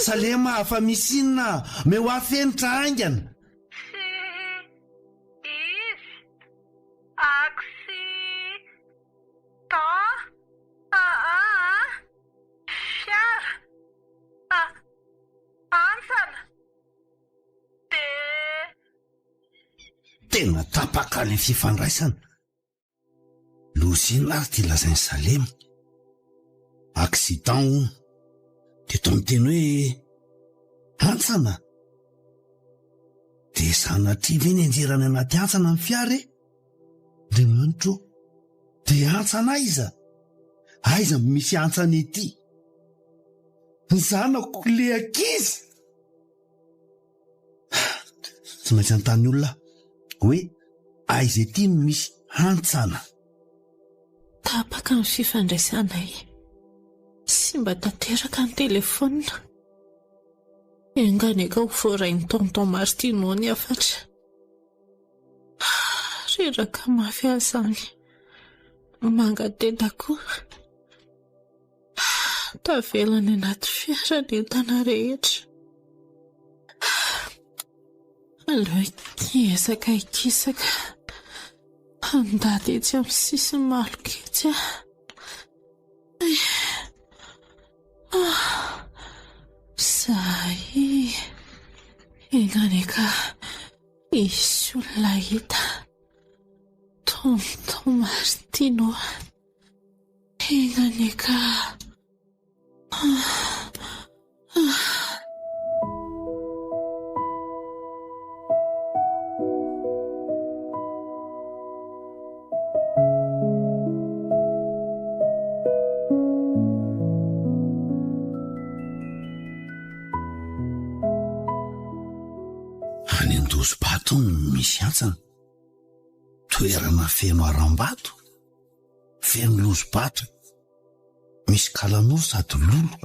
Salema fa misy inona? Omeo ahy fenitra haingana! Tsy izy accident aa fiara antsana de. Tena tapaka ilay fifandraisana. Loza inona ary ity lazain'i Salema? Accident hono. Dia toa miteny hoe hantsana? Dia sanatria ve nianjera any anaty hantsana ny fiara e? Andriamanitra ô! Dia hantsana aiza? Aiza no misy hantsana ety? Ny zanako le ankizy! Tsy maintsy anontany olona aho hoe aiza ety no misy hantsana? Tapaka ny fifandraisanay. Simba tanteraka ny telefaonina. Enga anie ka ho voarain'i Tonton Martino ny hafatra. Reraka mafy aho izany. Mangateta koa. Tavela any anaty fiara ny entana rehetra. Aleo hiezaka hikisaka handady etsy amin'ny sisin'ny maloka etsy aho. Ah, zay. Enga anie ka hisy olona hita. Tonton Martino. Enga anie ka. Any Andosibato no misy hantsana. Toerana feno harambato, feno lozobato. Misy kalanoro sady lolo.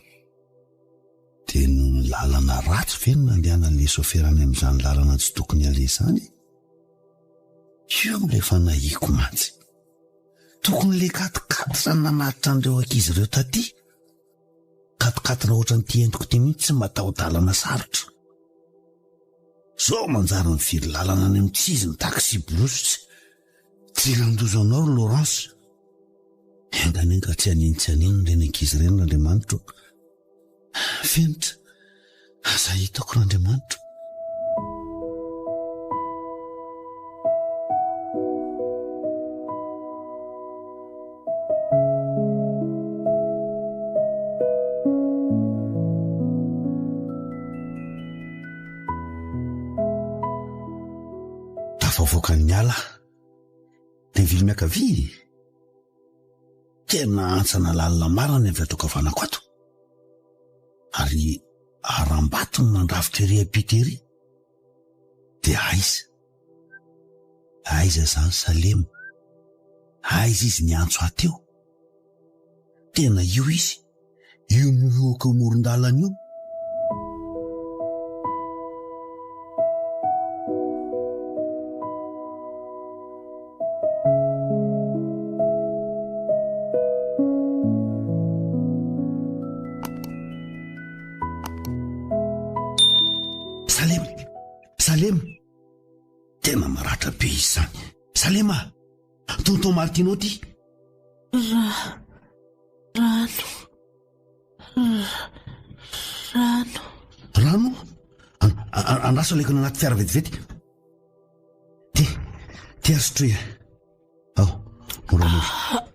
Dia noho ny lalana ratsy ve no nandehanan'ilay sôfera any amin'izany lalana tsy tokony aleha izany e? Io ilay fanahiako mantsy. Tokony ilay quat-quatre no nanatitra an'ireo ankizy ireo taty. Quat-quatre ohatran'ity entiko ity mihitsy tsy mataho-dalana sarotra. Zao manjary mivily lalana any amin'ny tsy izy ny taxi-brousse. Tsy handoza anao ry Laurence. Enga anie ka tsy haninona tsy haninona ireny ankizy ireny r'Andriamanitro. Fenitra, aza hitako r'Andriamanitro. Tafavoaka ny ala. Dia mivily miankavia e! Tena hantsana lalina marina ny avy ato ankavanako ato. Ary harambato no nandrafitra ery ampita ery. Dia aiza? Aiza izany Salema? Aiza izy niantso ahy teo? Tena io izy, io mihohoka eo amoron-dalana io. Salema, Salema, tena maratra be izy izany. Salema, Tonton Martino ty. Ra, rano, rano. Rano? Andraso aleoko any anaty fiara vetivety. Ty, ty ary sotroy e. Ao, moramora.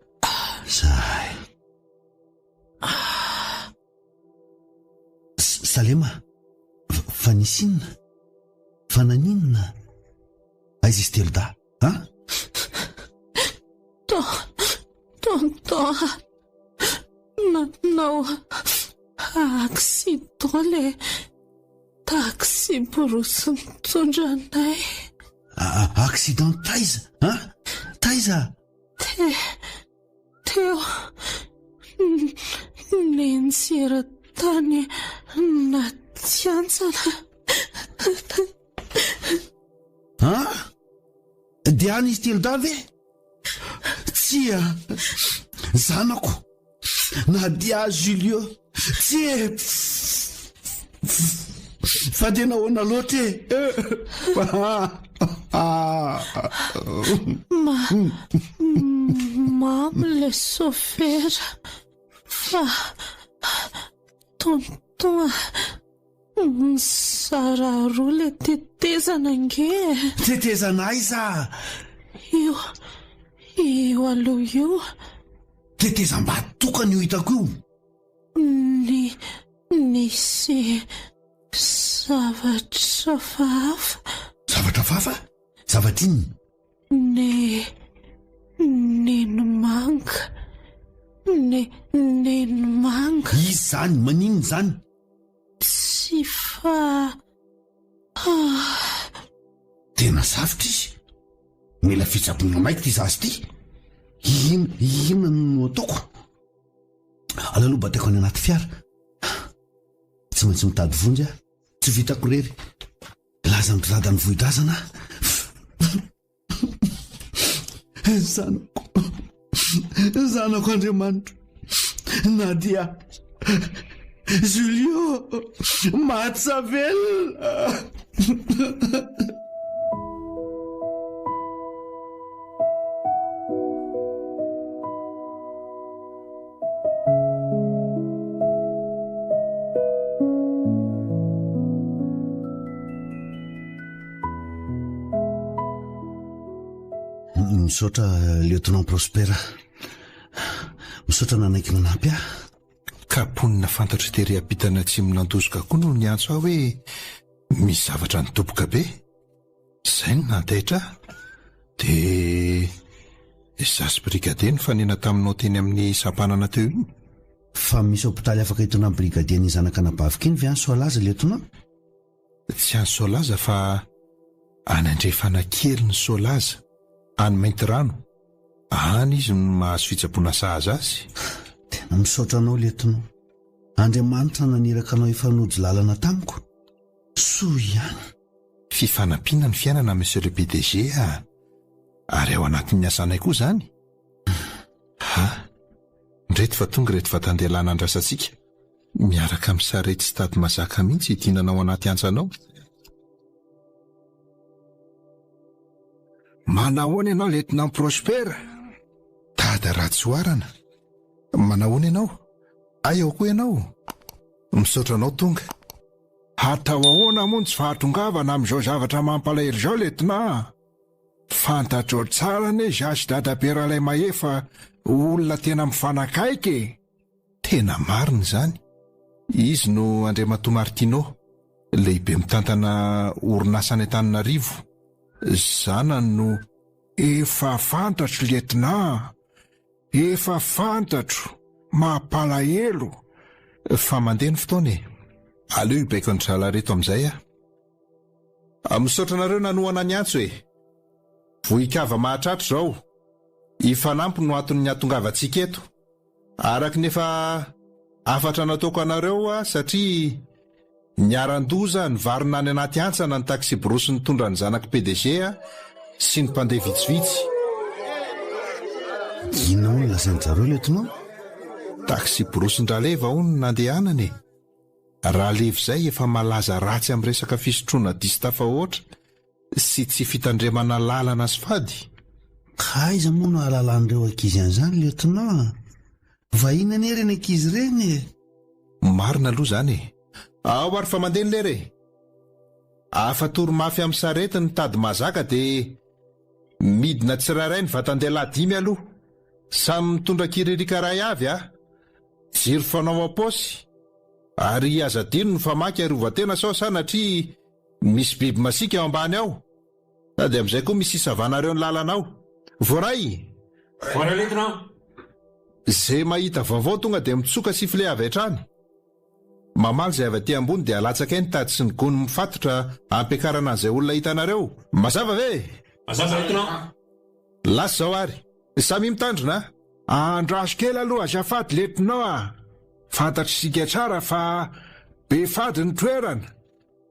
Zay. Salema, fa nisy inona? Fa naninona? Aiza izy telodahy, an? Ton, tonton, nanao accident le taxi-brousse nitondra anay. Accident taiza, an? Taiza? Te, Teo nianjera tany anaty hantsana. An? Dia any izy telodahy ve? Tsia, zanako, Nadia Julio, tsia e! Fa dia nahoana loatra e? Ma, mamo ilay sôfera fa tonton a, mizara roa ilay tetezana ange e. Tetezana aiza? Io, io aloha io. Tetezam-bato tokana io hitako io. Ny, nisy zavatra hafahafa. Zavatra hafahafa? Zavatra inona? Ne, neny manga. Ne, neny manga. Iza izany? Maninona izany? Tsy fa. Ah. Tena sarotra izy. Mila fitsaboana maika ity zaza ity. Inona, inona no ataoko? Aleo aloha bataiko any anaty fiara. Tsy maintsy mitady vonjy aho. Tsy vitako irery. Milaza ny mpizada ny vohidrazana aho. Zanako. Zanako Andriamanitro. Nadia. Julio. Maty sa velona. Misaotra Lieutenant Prosper. Misaotra nanaiky nanampy ahy. Ka mponina fantatro tery ampitana atsimon'Antozoka koa no niantso ahy hoe misy zavatra nidoboka be. Izay no nahataitra ahy. Dia izaho sy brigadier nifanena taminao teny amin'ny sampanana teo iny. Fa misy hopitaly afaka hitondran'ny brigadier ny zanak'anabaviko iny ve any Soalaza, Lieutenant? Tsy any Soalaza fa any andrefana kely ny Soalaza, any Maintirano. Any izy no mahazo fitsaboana sahaza azy. Tena misaotra anao Lieutenant. Andriamanitra naniraka anao hifanojo lalana tamiko. Soa ihany. Fifanampiana ny fiainana Monsieur le PDG a! Ary ao anatin'ny asanay koa izany. Ha! Ndreto fa tonga ireto vatan-dehilahy nandrasantsika. Miaraka amin'ny sarety sy tady mazaka mihitsy hidinana ao anaty hantsana ao. Manahoana ianao Lieutenant Prosper? Dada Ratsihoarana. Manahoana ianao? Hay ao koa ianao? Misaotra anao tonga. Hatao ahoana moa ny tsy fahatongavana amin'izao zavatra mampalahelo izao Lieutenant a? Fantatrao tsara anie izaho sy Dadabe Ralaimahefa olona tena mifanakaiky e! Tena marina izany. Izy no Andriamatoa Martino, lehibe mitantana orinasa any Antananarivo. Zanany no. Efa fantatro Lieutenant a! Efa fantatro! Mampalahelo! Fa mandeha ny fotoana e! Aleo hibaiko an-dry zalahy ireto amin'izay aho. Misaotra anareo nanohana ny antso e! Vohikava mahatratra izao. Hifanampy no anton'ny hatongavantsika eto. Araka ny efa hafatra nataoko anareo aho satria niharan-doza nivarina any anaty hantsana ny taksiborosy nitondra ny zanak'i PDG sy ny mpandeha vitsivitsy. Inona hono lazain-jareo Lieutenant? Taksiborosy-dRaleva hono no nandehanany e! Raleva izay efa malaza ratsy amin'ny resaka fisotroana diso tafahoatra sy tsy fitandremana lalana sy fady. Ka aiza moa no ahalalan'ireo ankizy an'izany Lieutenant a? Vahiny anie ireny ankizy ireny e! Marina aloha izany e! Ao ary fa mandeha ny lera e! Afa-tory mafy amin'ny sarety ny tady mahazaka dia midina tsirairay ny vatan-dehilahy dimy aloha. Samy mitondra kiririka iray avy a! Jiro fanao am-paosy ary aza adino ny famaky arovan-tena sao sanatria Misy biby masiaka ao ambany ao. Sady amin'izay koa misy hisavanareo ny lalana ao. Voaray! Voaray Lieutenant! Ze mahita vaovao tonga dia mitsoka sifflet avy hatrany. Mamaly izay avy aty ambony dia alatsakay ny tady sy ny gony mifatotra hampiakarana an'izay olona hitanareo. Mazava ve? Mazava Lieutenant! Lasa izao ary. Samia mitandrina a! Andraso kely aloha azafady Lieutenant a! Fantatr'isika tsara fa be fady ny toerana.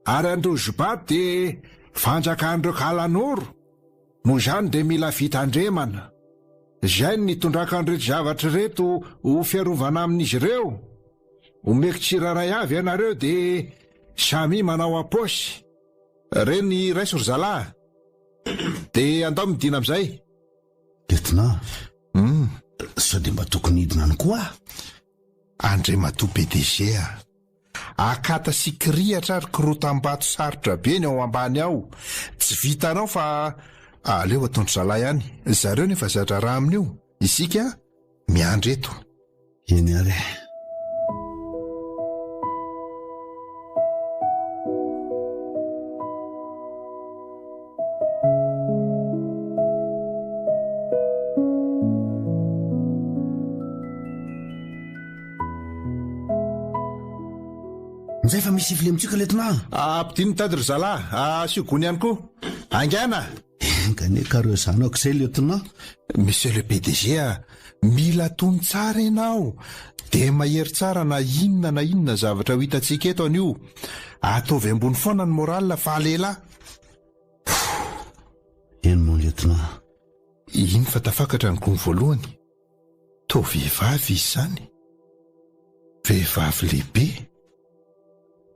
Ary Androzibato dia fanjakan'ireo Kalanoro, noho izany dia mila fitandremana. Izay no nitondrako an'ireto zavatra ireto ho fiarovana amin'izy ireo. Omeko tsirairay avy ianareo dia samia manao am-paosy. Reny raiso ry zalahy a! Dia andao midina amin'izay. Lieutenant, sao dia mba tokony hidina any koa aho? Andriamatoa PDG a! Akata sy kirihatra ary korotam-bato sarotra be ny ao ambany ao. Tsy vitanao fa aleo ataon-dry zalahy any. Zareo nefa za-draharaha amin'io. Isika miandry eto. Eny ary e. Njay fa misy sifflet mitsioka lieutenant a! Ampidino ny tady ry zalahy, asio gony ihany koa. Haingana! Enga anie ka reo zanako izay lieutenant. Monsieur le PDG a! Mila tony tsara ianao, dia mahery tsara na inona na inona zavatra ho hitantsika eto anio. Ataovy ambony foana ny moral fa lehilahy. Eny mon lieutenant. Iny fa tafakatra ny gony voalohany. Toa vehivavy izy izany. Vehivavy lehibe.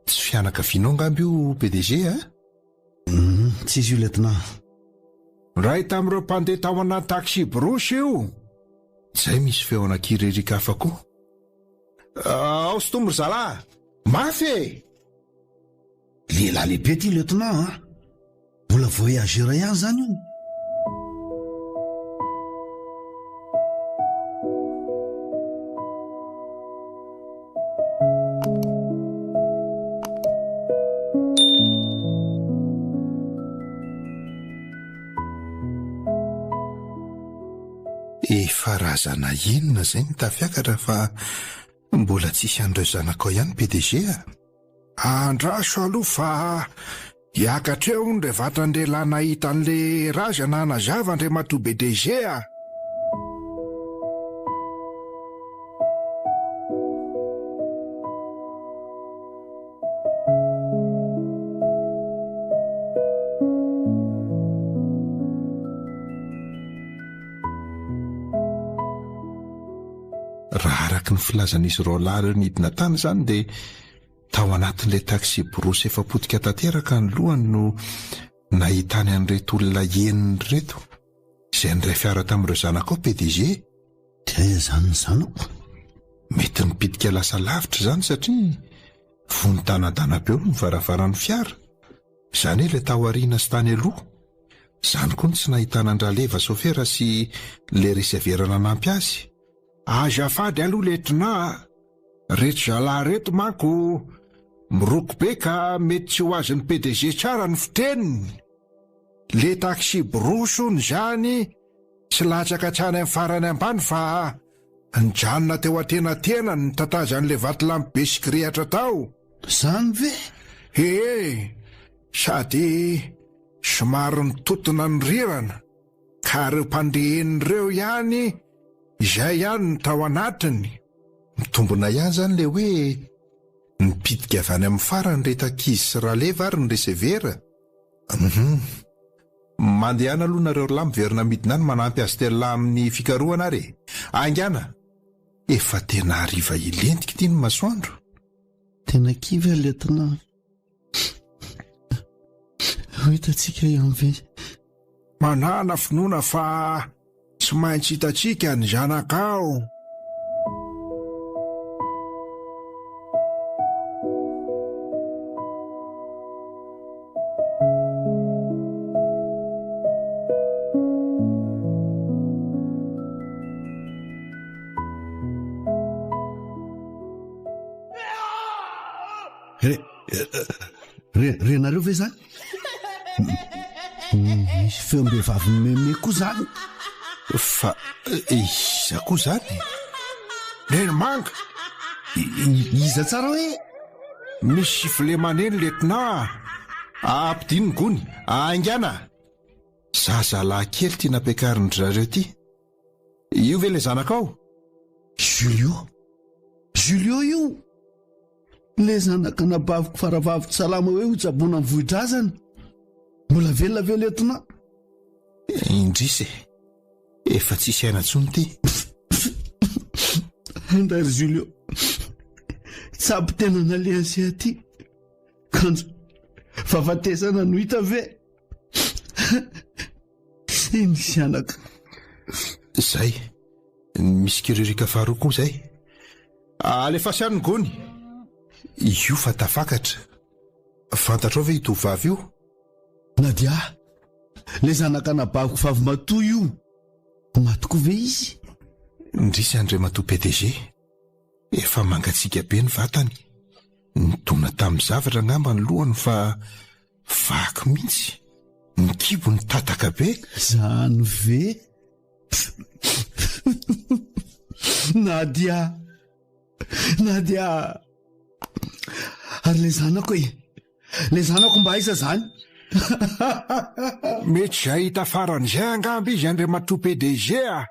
Tsy fianakavianao angamba io PDG a? Hum, tsy izy io lieutenant. Iray tamin'ireo mpandeha tao anaty taxi-brousse io. Izay misy feo an'ankiririka hafa koa. Ao sintomy ry zalahy! Mafy e! Lehilahy lehibe ity lieutenant a! Mbola voyageur ihany izany io. Efa razana inona izay no tafiakatra fa mbola tsisy an'ireo zanakao ihany PDG a! Andraso aloha fa hiakatra eo hono ilay vatan-dehilahy nahita an'ilay razana hanazava Andriamatoa BDG a! Raha araka ny filazan'izy roalahy ireo nidina tany izany dia tao anatin'ilay taxi-brousse efa potika tanteraka ny lohany no nahitany an'ireto olona enina ireto izay niray fiara tamin'ireo zanakao PDG. Dia aiza izany ny zanako? Mety nipitika lasa lavitra izany satria vonon-tanadana be eo ny varavaran'ny fiara. Izany hoe ilay tao aoriana sy tany aloha. Izany koa no tsy nahitana an-dRaleva sôfera sy ilay resevera nanampy azy. Azafady aloha Lietnà a! Reto zalahy reto manko miroko be ka mety tsy ho azon'ny PDG tsara ny fiteniny. Le taxi-brousse hono izany tsy latsaka hatrany amin'ny farany ambany fa nijanona teo antenatenany nitatazan'ilay vatolampy be sy kirihatra tao. Zany ve? Ee, sady somary nitotona ny rirana ka ireo mpandeha eny ireo ihany izay ihany no tao anatiny. Mitombina ihany izany ilay hoe nipitika avy any amin'ny farany ireto ankizy sy Raleva ary ny resevera. Hum. Mandehana aloha nareo ry lahy miverina midina any manampy azy telolahy amin'ny fikarohana ary e! Haingana! Efa tena hariva hilentika ity ny masoandro. Tena kivy aho lieutenant. Ho hitantsika ihany ve? Manàna finoana fa tsy maintsy hitantsika ny zanakao. Re, re, renareo ve zany? Misy feom-behivavy mimeme koa zany. Fa iza koa zany? Neny manga! Iza tsara hoe? Misy sifflet maneno lieutenant a! Ampidino ny gony, haingana! Zazalahy kely ity nampiakarin-dry zareo ity. Io ve ilay zanakao? Julio! Julio io! Ilay zanak'anabaviko faravavy tsy salama hoe hotsaboina amin'ny vohidrazana. Mbola velona ve lieutenant? Indrisy e! Efa tsisy aina intsony ity. Andray ry Julio. Tsabo tena nalehan'i se aty. Kanjo fahafatesana no hita ve? Indrisy anaka. Zay. Misy kiririka faharoa koa zay. Alefaso ihany ny gony. Io fa tafakatra. Fantatrao ve io tovovavy io? Nadia, le zanak'anabaviko vavimatoa io. Maty koa ve izy? Indrisy Andriamatoa PDG. Efa mangatsiaka be ny vatany. Nidona tamin'ny zavatra angamba ny lohany fa vaky mihitsy. Ny kibony tataka be. Zany ve? Nadia! Nadia! Ary ilay zanako e! Ilay zanako mba aiza zany? Mety izay hita farany izay angamba izy Andriamatoa PDG a!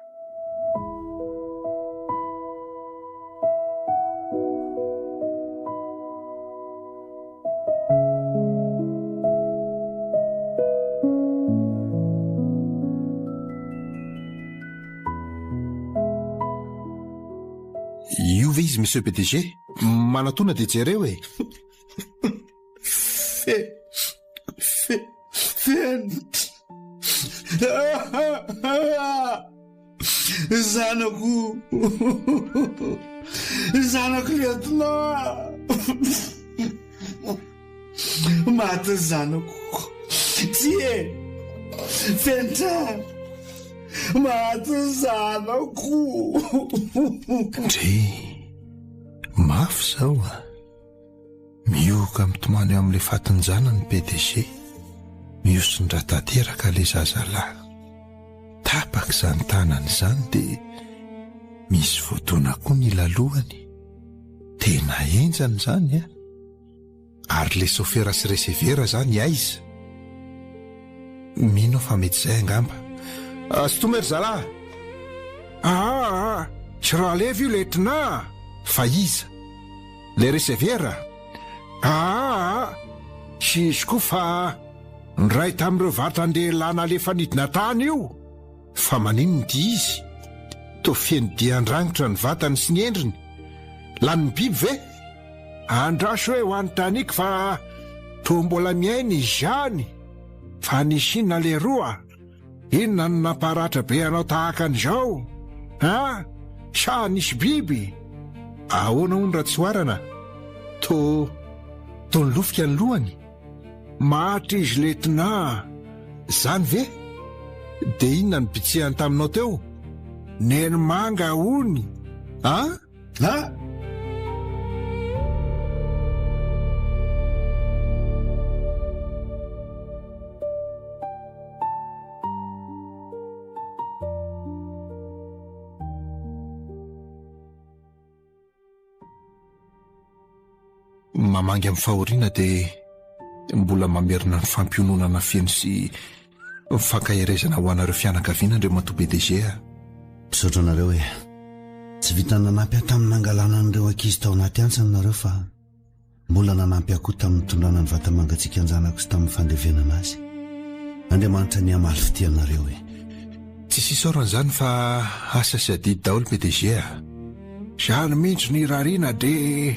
Io ve izy Monsieur PDG? Manatona dia jereo e! Fe, fe, fenitra. Zanako, zanako lieutenant. Maty ny zanako. Tsia e, Fenitra, maty ny zanako. Ndry, mafy izao a. Mihohoka mitomany eo amin'ilay fatin-janany ny PDG. Mihosin-dra tanteraka ilay zazalahy. Tapaka izany tanany izany dia misy voadona koa ny lalohany. Tena henjana izany a! Ary le sofera sy resevera zany aiza? Mino aho fa mety izay angamba. Sintomy ry zalahy! Aa! Tsy Ralevy io letina a! Fa iza? Le resevera? Aa! Tsy izy koa fa ny iray tamin'ireo vatan-dehilahy nalefa nidina tany io. Fa maninona ity izy? Toa feno dian-drangitra ny vatany sy ny endriny. Lanin'ny biby ve? Andraso hoe ho anontaniako fa toa mbola miaina izy izany. Fa nisy inona leroa? Inona no namparatra be anao tahaka an'izao? An? Sa nisy biby? Ahoana hono Ratsihoarana? Toa toa nilofika ny lohany? Maty izy letina a! Zany ve? De inona no bitsihany taminao teo? Neny manga hony a! A! Mamangy amin'ny fahoriana dia mbola mamerina ny fampiononana feno sy fankaherezana ho anareo fianakaviana Andriamatoa PDG a. Misaotra anareo e. Tsy vitan'ny nanampy ahy tamin'ny nangalana an'ireo ankizy tao anaty hantsana nareo fa Mbola nanampy ahy koa tamin'ny nitondrana ny vata-mangatsiakan-janako sy tamin'ny fandevenana azy. Andriamanitra anie hamaly fitia anareo e! Tsisy isaorana izany fa asa sy adidy daholo PDG a! Izany mihitsy no irariana dia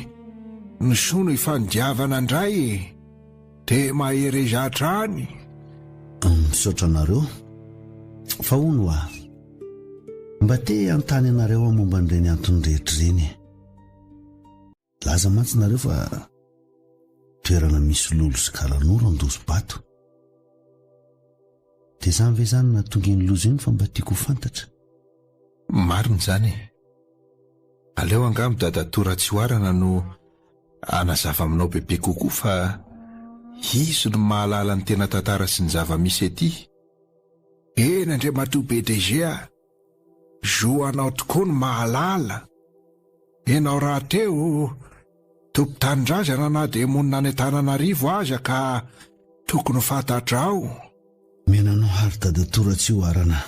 ny soa no ifanodiavana indray e! Dia mahereza hatrany! Misaotra anareo. Fa hono hoa, mba te hanontany anareo aho momba an'ireny antony rehetra ireny e! Laza mantsy nareo fa toerana misy lolo sy kalanoro Andosibato. Dia izany ve izany nahatonga iny loza iny fa mba tiako ho fantatra? Marina izany e. Aleo angamba dadatoa Ratsihoarana no hanazava aminao bebe kokoa fa izy no mahalala ny tena tantara sy ny zava-misy ety. Eny Andriamatoa PDG a! Zo anao tokoa ny mahalala. Ianao rahateo tompon-tanindrazana na dia monina any Antananarivo aza ka tokony ho fantatrao. Mena anao ary dadatoa Ratsihoarana.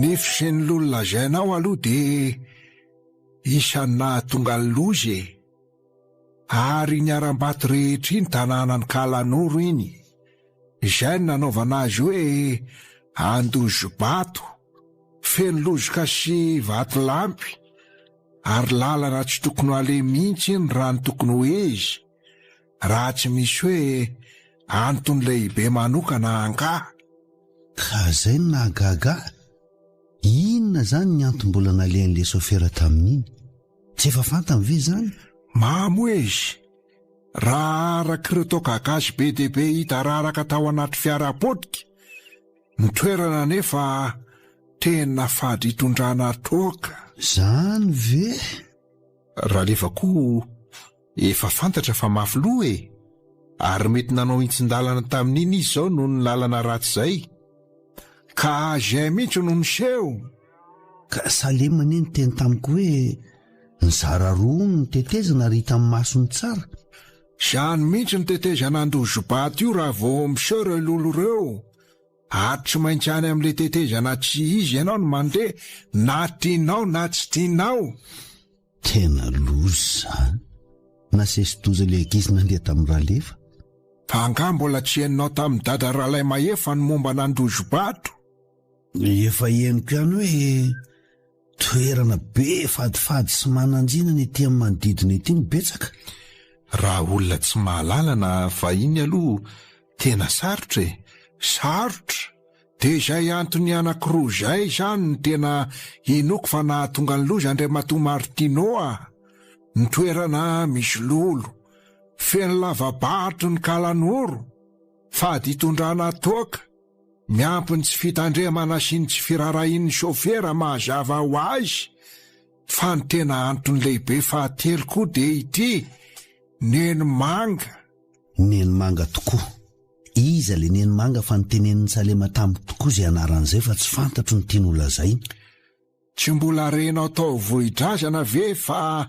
Ny fisian'ny lolo lazainao aloha dia isan'ny nahatonga ny loza e! Ary iny harambato rehetra iny tanànan'i Kalanoro iny. Izay no nanaovana azy hoe Andozibato, feno lozoka sy vatolampy, ary lalana tsy tokony ho aleha mihitsy iny raha ny tokony ho izy. Raha tsy misy hoe antony lehibe manokana angaha. Ka zay no nahagaga ahy, inona zany ny antony mbola nalehan'le sofera tamin'iny? Tsy efa fantany ve zany? Mamo izy, raha arak'ireo toaka gasy be dia be hita raraka tao anaty fiara potika, ny toerana anefa tena fady itondrana toaka. Zany ve? Raleva koa Efa fantatra fa mafy loha e! Ary mety nanao hintsin-dalana tamin'iny izy izao noho ny lalana ratsy izay. Ka izay mihitsy no niseho. Ka Salem anie niteny tamiko hoe nizara roa hono ny tetezana ary hitan'ny masony tsara. Izany mihitsy ny tetezana Andozibato io raha vao miseho ireo lolo ireo. Ary tsy maintsy any amin'ilay tetezana tsy izy ianao no mandeha na tianao na tsy tianao. Tena loza izany. Nasesi-doza ilay ankizy nandeha tamin'ny Ralefa. Fa angaha mbola tsy henonao tamin'i Dada Ralaimahefa ny momba an'Andozibato? Efa henoko ihany hoe toerana be fadifady sy mananjina ny ety amin'ny manodidina ety no betsaka. Raha olona tsy mahalala na vahiny aloha tena sarotra e! Sarotra? Dia izay antony anankiroa izay izany no tena inoako fa nahatonga ny loza Andriamatoa Martino a! Ny toerana misy lolo, feno lava-bato ny kalanoro, fady itondrana toaka. Miampy ny tsy fitandremana sy ny tsy firarahian'ny sôfera mazava ho azy, fa ny tena antony lehibe fahatelo koa dia ity, Neny Manga. Neny Manga tokoa. Iza le Neny Manga fa notenenin'i Salema tamiko tokoa izay anarany izay fa tsy fantatro ny tiany ho lazaina. Tsy mbola renao tao Vohidrazana ve fa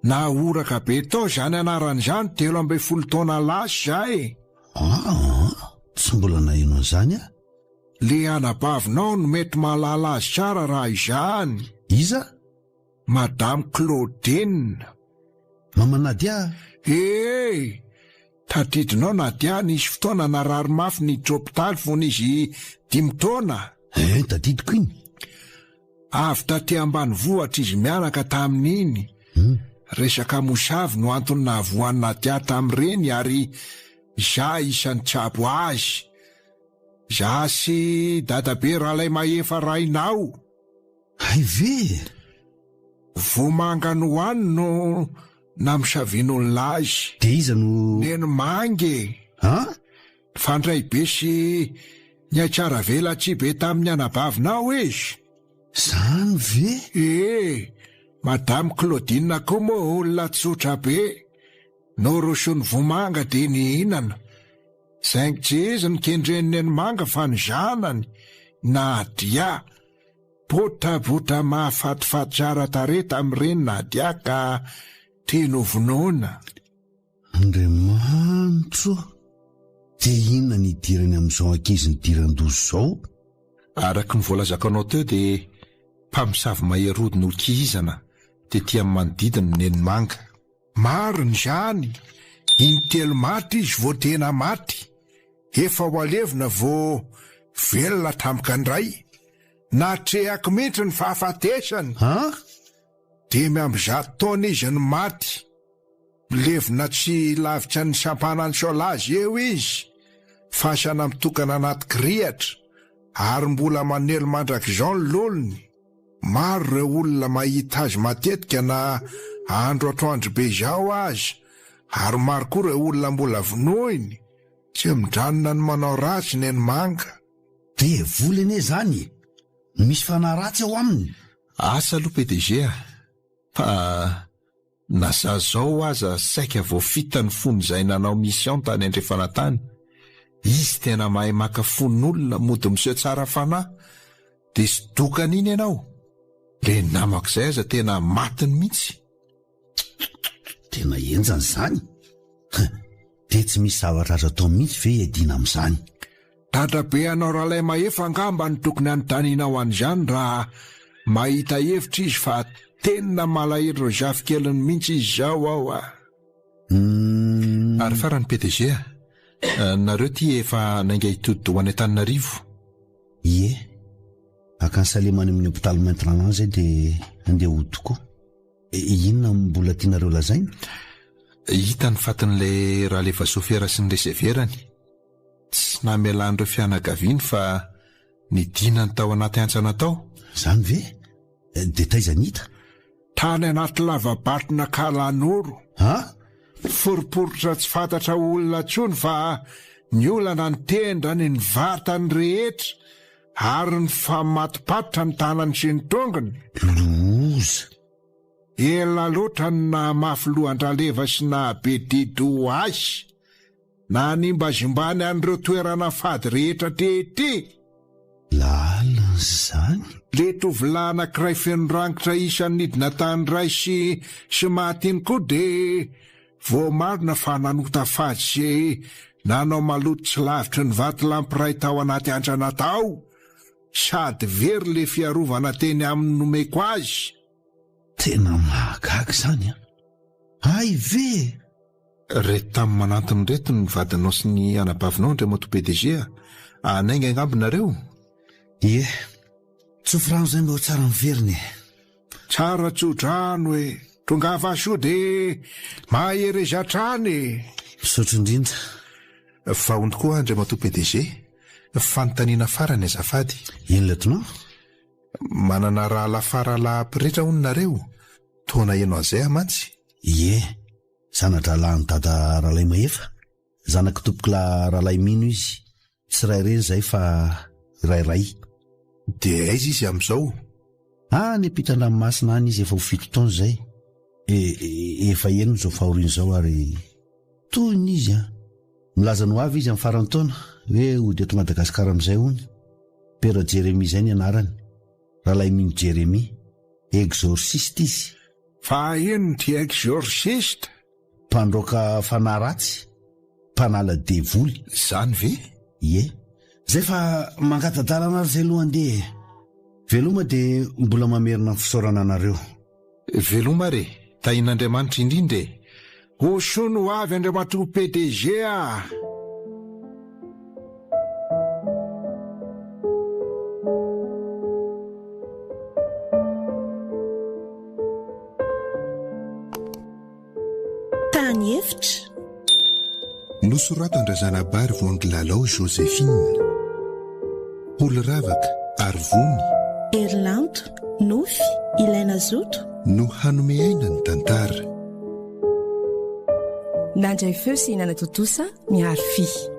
nahoraka be tao izany anarana izany 13 taona lasa izay e? Aa, tsy mbola naheno an'izany aho. Le anabavinao no mety mahalala azy tsara raha izany. Iza? Madame Claudine. Mama Nadia? Ee! Tadidinao Nadia nisy fotoana narary mafy niditra hopitaly fony izy dimy taona? Ee, tadidiko iny. Avy taty ambanivohitra izy mianaka tamin'iny. Resaka mosavy no antony nahavoan'i Nadia tamin'ireny ary izaho isan'ny tsabo azy. Izaho sy dadabe Ralaimahefa rainao. Hay ve e! Vomanga nohaniny no namosavian'olona azy. Dia iza no. Neny Manga e! An? Nifandray be sy nihatsaravelatsihy be tamin'ny anabavinao izy. Zany ve? Ee, Madame Claudine koa moa olona tsotra be. Norosoany vomanga dia nihinana. Saingy tsy izy no kendren'i Neny Manga fa ny zanany, Nadia. Botabota mahafatifaty tsara tarehy tamin'ireny Nadia ka tiany ho vonoina. Andriamanitro ô! Dia inona ny idirany amin'izao ankizy nidiran-doza izao? Araka ny voalazako anao teo dia mpamosavy mahery ody nokihizana tety amin'ny manodidina i Neny Manga. Marina izany, intelo maty izy vao tena maty, efa ho alevina vao velona tampoka indray. Natrehako mihitsy ny fahafatesany. An? 105 taona izy no maty. Milevina tsy lavitra ny sampanan'i Solazy eo izy, fasana mitokana anaty kirihatra, ary mbola manelo mandrakizao ny lolony. Maro ireo olona mahita azy matetika na andro atoandro be izao aza, ary maro koa ireo olona mbola vonoiny. Tsy mijanona ny manao ratsy Neny Manga. Devoly anie izany e! Misy fanahy ratsy ao aminy. Asa aloha PDG a! Fa na za zao aza saika voafita ny fony zay nanao mission tany andrefana tany, izy tena mahay maka fon'olona mody miseho tsara fanahy de sdokany iny ianao, le namako zay aza tena matiny mihitsy. Tena henjana izany. Dia tsy misy zavatra azo atao mihitsy ve hiadiana amin'izany? Dadabe anao Ralaimahefa angamba no tokony hanontanianao an'izany raha mahita hevitra izy fa tena malahelo ireo zafikeliny mihitsy izy izao ao a! Ary farany PDG a! Nareo ty efa nainga hitodi-doha any Antananarivo? Ie. Hakany Salema any amin'ny hopitaly Maintirano any izay dia handeha hody tokoa. Inona no mbola tianareo lazaina? Hita ny fatin'ilay Ralefa sofera sy ny reseverany. Tsy namelan'ireo fianakaviany fa nidinany tao anaty hantsana tao. Izany ve? Dia taiza ny hita? Tany anaty lava-baton'Akalanoro. An? Foriporitra tsy fantatra olona intsony fa niolana ny tendany, ny vatany rehetra ary nifamatopatotra ny tanany sy ny tongony. Loza! Ela loatra no nahamafy loha an-dRaleva sy nahabe di-doha azy. Nanimbazimbany an'ireo toerana fady rehetra tety. Lalina izany. Le tovolahy anankiray feno rangitra isan'ny nidina tany ray sy sy maty iny koa dia voamarina fa nanota fady sy nanao maloto tsy lavitry ny vatolampy iray tao anaty andrana tao sady very le fiarovana teny aminy nomeko azy. Tena mahagaga izany an! Hay ve e! Reto tamy manantona ireto ny vadinao sy ny anabavinao Andriamatoa PDG a! Hanainga angamba nareo? Ie. Tsofy rano izay mba ho tsara miverina e! Tsara tso-drano e! Tongava soa dia mahereza hatrany e! Misaotra indrindra. Vahono koa Andriamatoa PDG, fanontaniana farany azafady. Inona tonao? Manana rahalahy faralahy pretra hono nareo? Toa naheno an'izay aho mantsy. Ie. Zana-drahalahin'i Dada Ralaimahefa, zanak'i Tompokolahy Ralaimino izy. Tsy ray reny izay fa iray ray. Dia aiza izy amin'izao? Any ampitan-dranomasina any izy efa ho fito taona izay. E, efa henony izao fahoriana izao ary tohina izy an. Milaza ny ho avy izy amin'ny faran'ny taona, hoe hody eto Madagasikara amin'izay hono. Pera Jeremia izay ny anarany. Ralaimino Jeremia. Exorciste izy. Fa inona ity exorciste? Mpandroaka fanahy ratsy, mpanala devoly. Izany ve? Ie. Zay fa mangata-dalana ary zay aloha andeha e. Veloma dia mbola mamerina ny fisaorana anareo. Veloma ary e. Tahin'Andriamanitra indrindra e. Ho soa ny ho avy Andriamatoa PDG a! Tany efitra. Nosoratan-dRazanabary Voangilalao Joséphine. Holy Ravaka ary Vony. Herilanto, Nofy, Ilaina Zoto. No hanome aina ny tantara. Nandray feo sy nanatontosa Mihary Fy.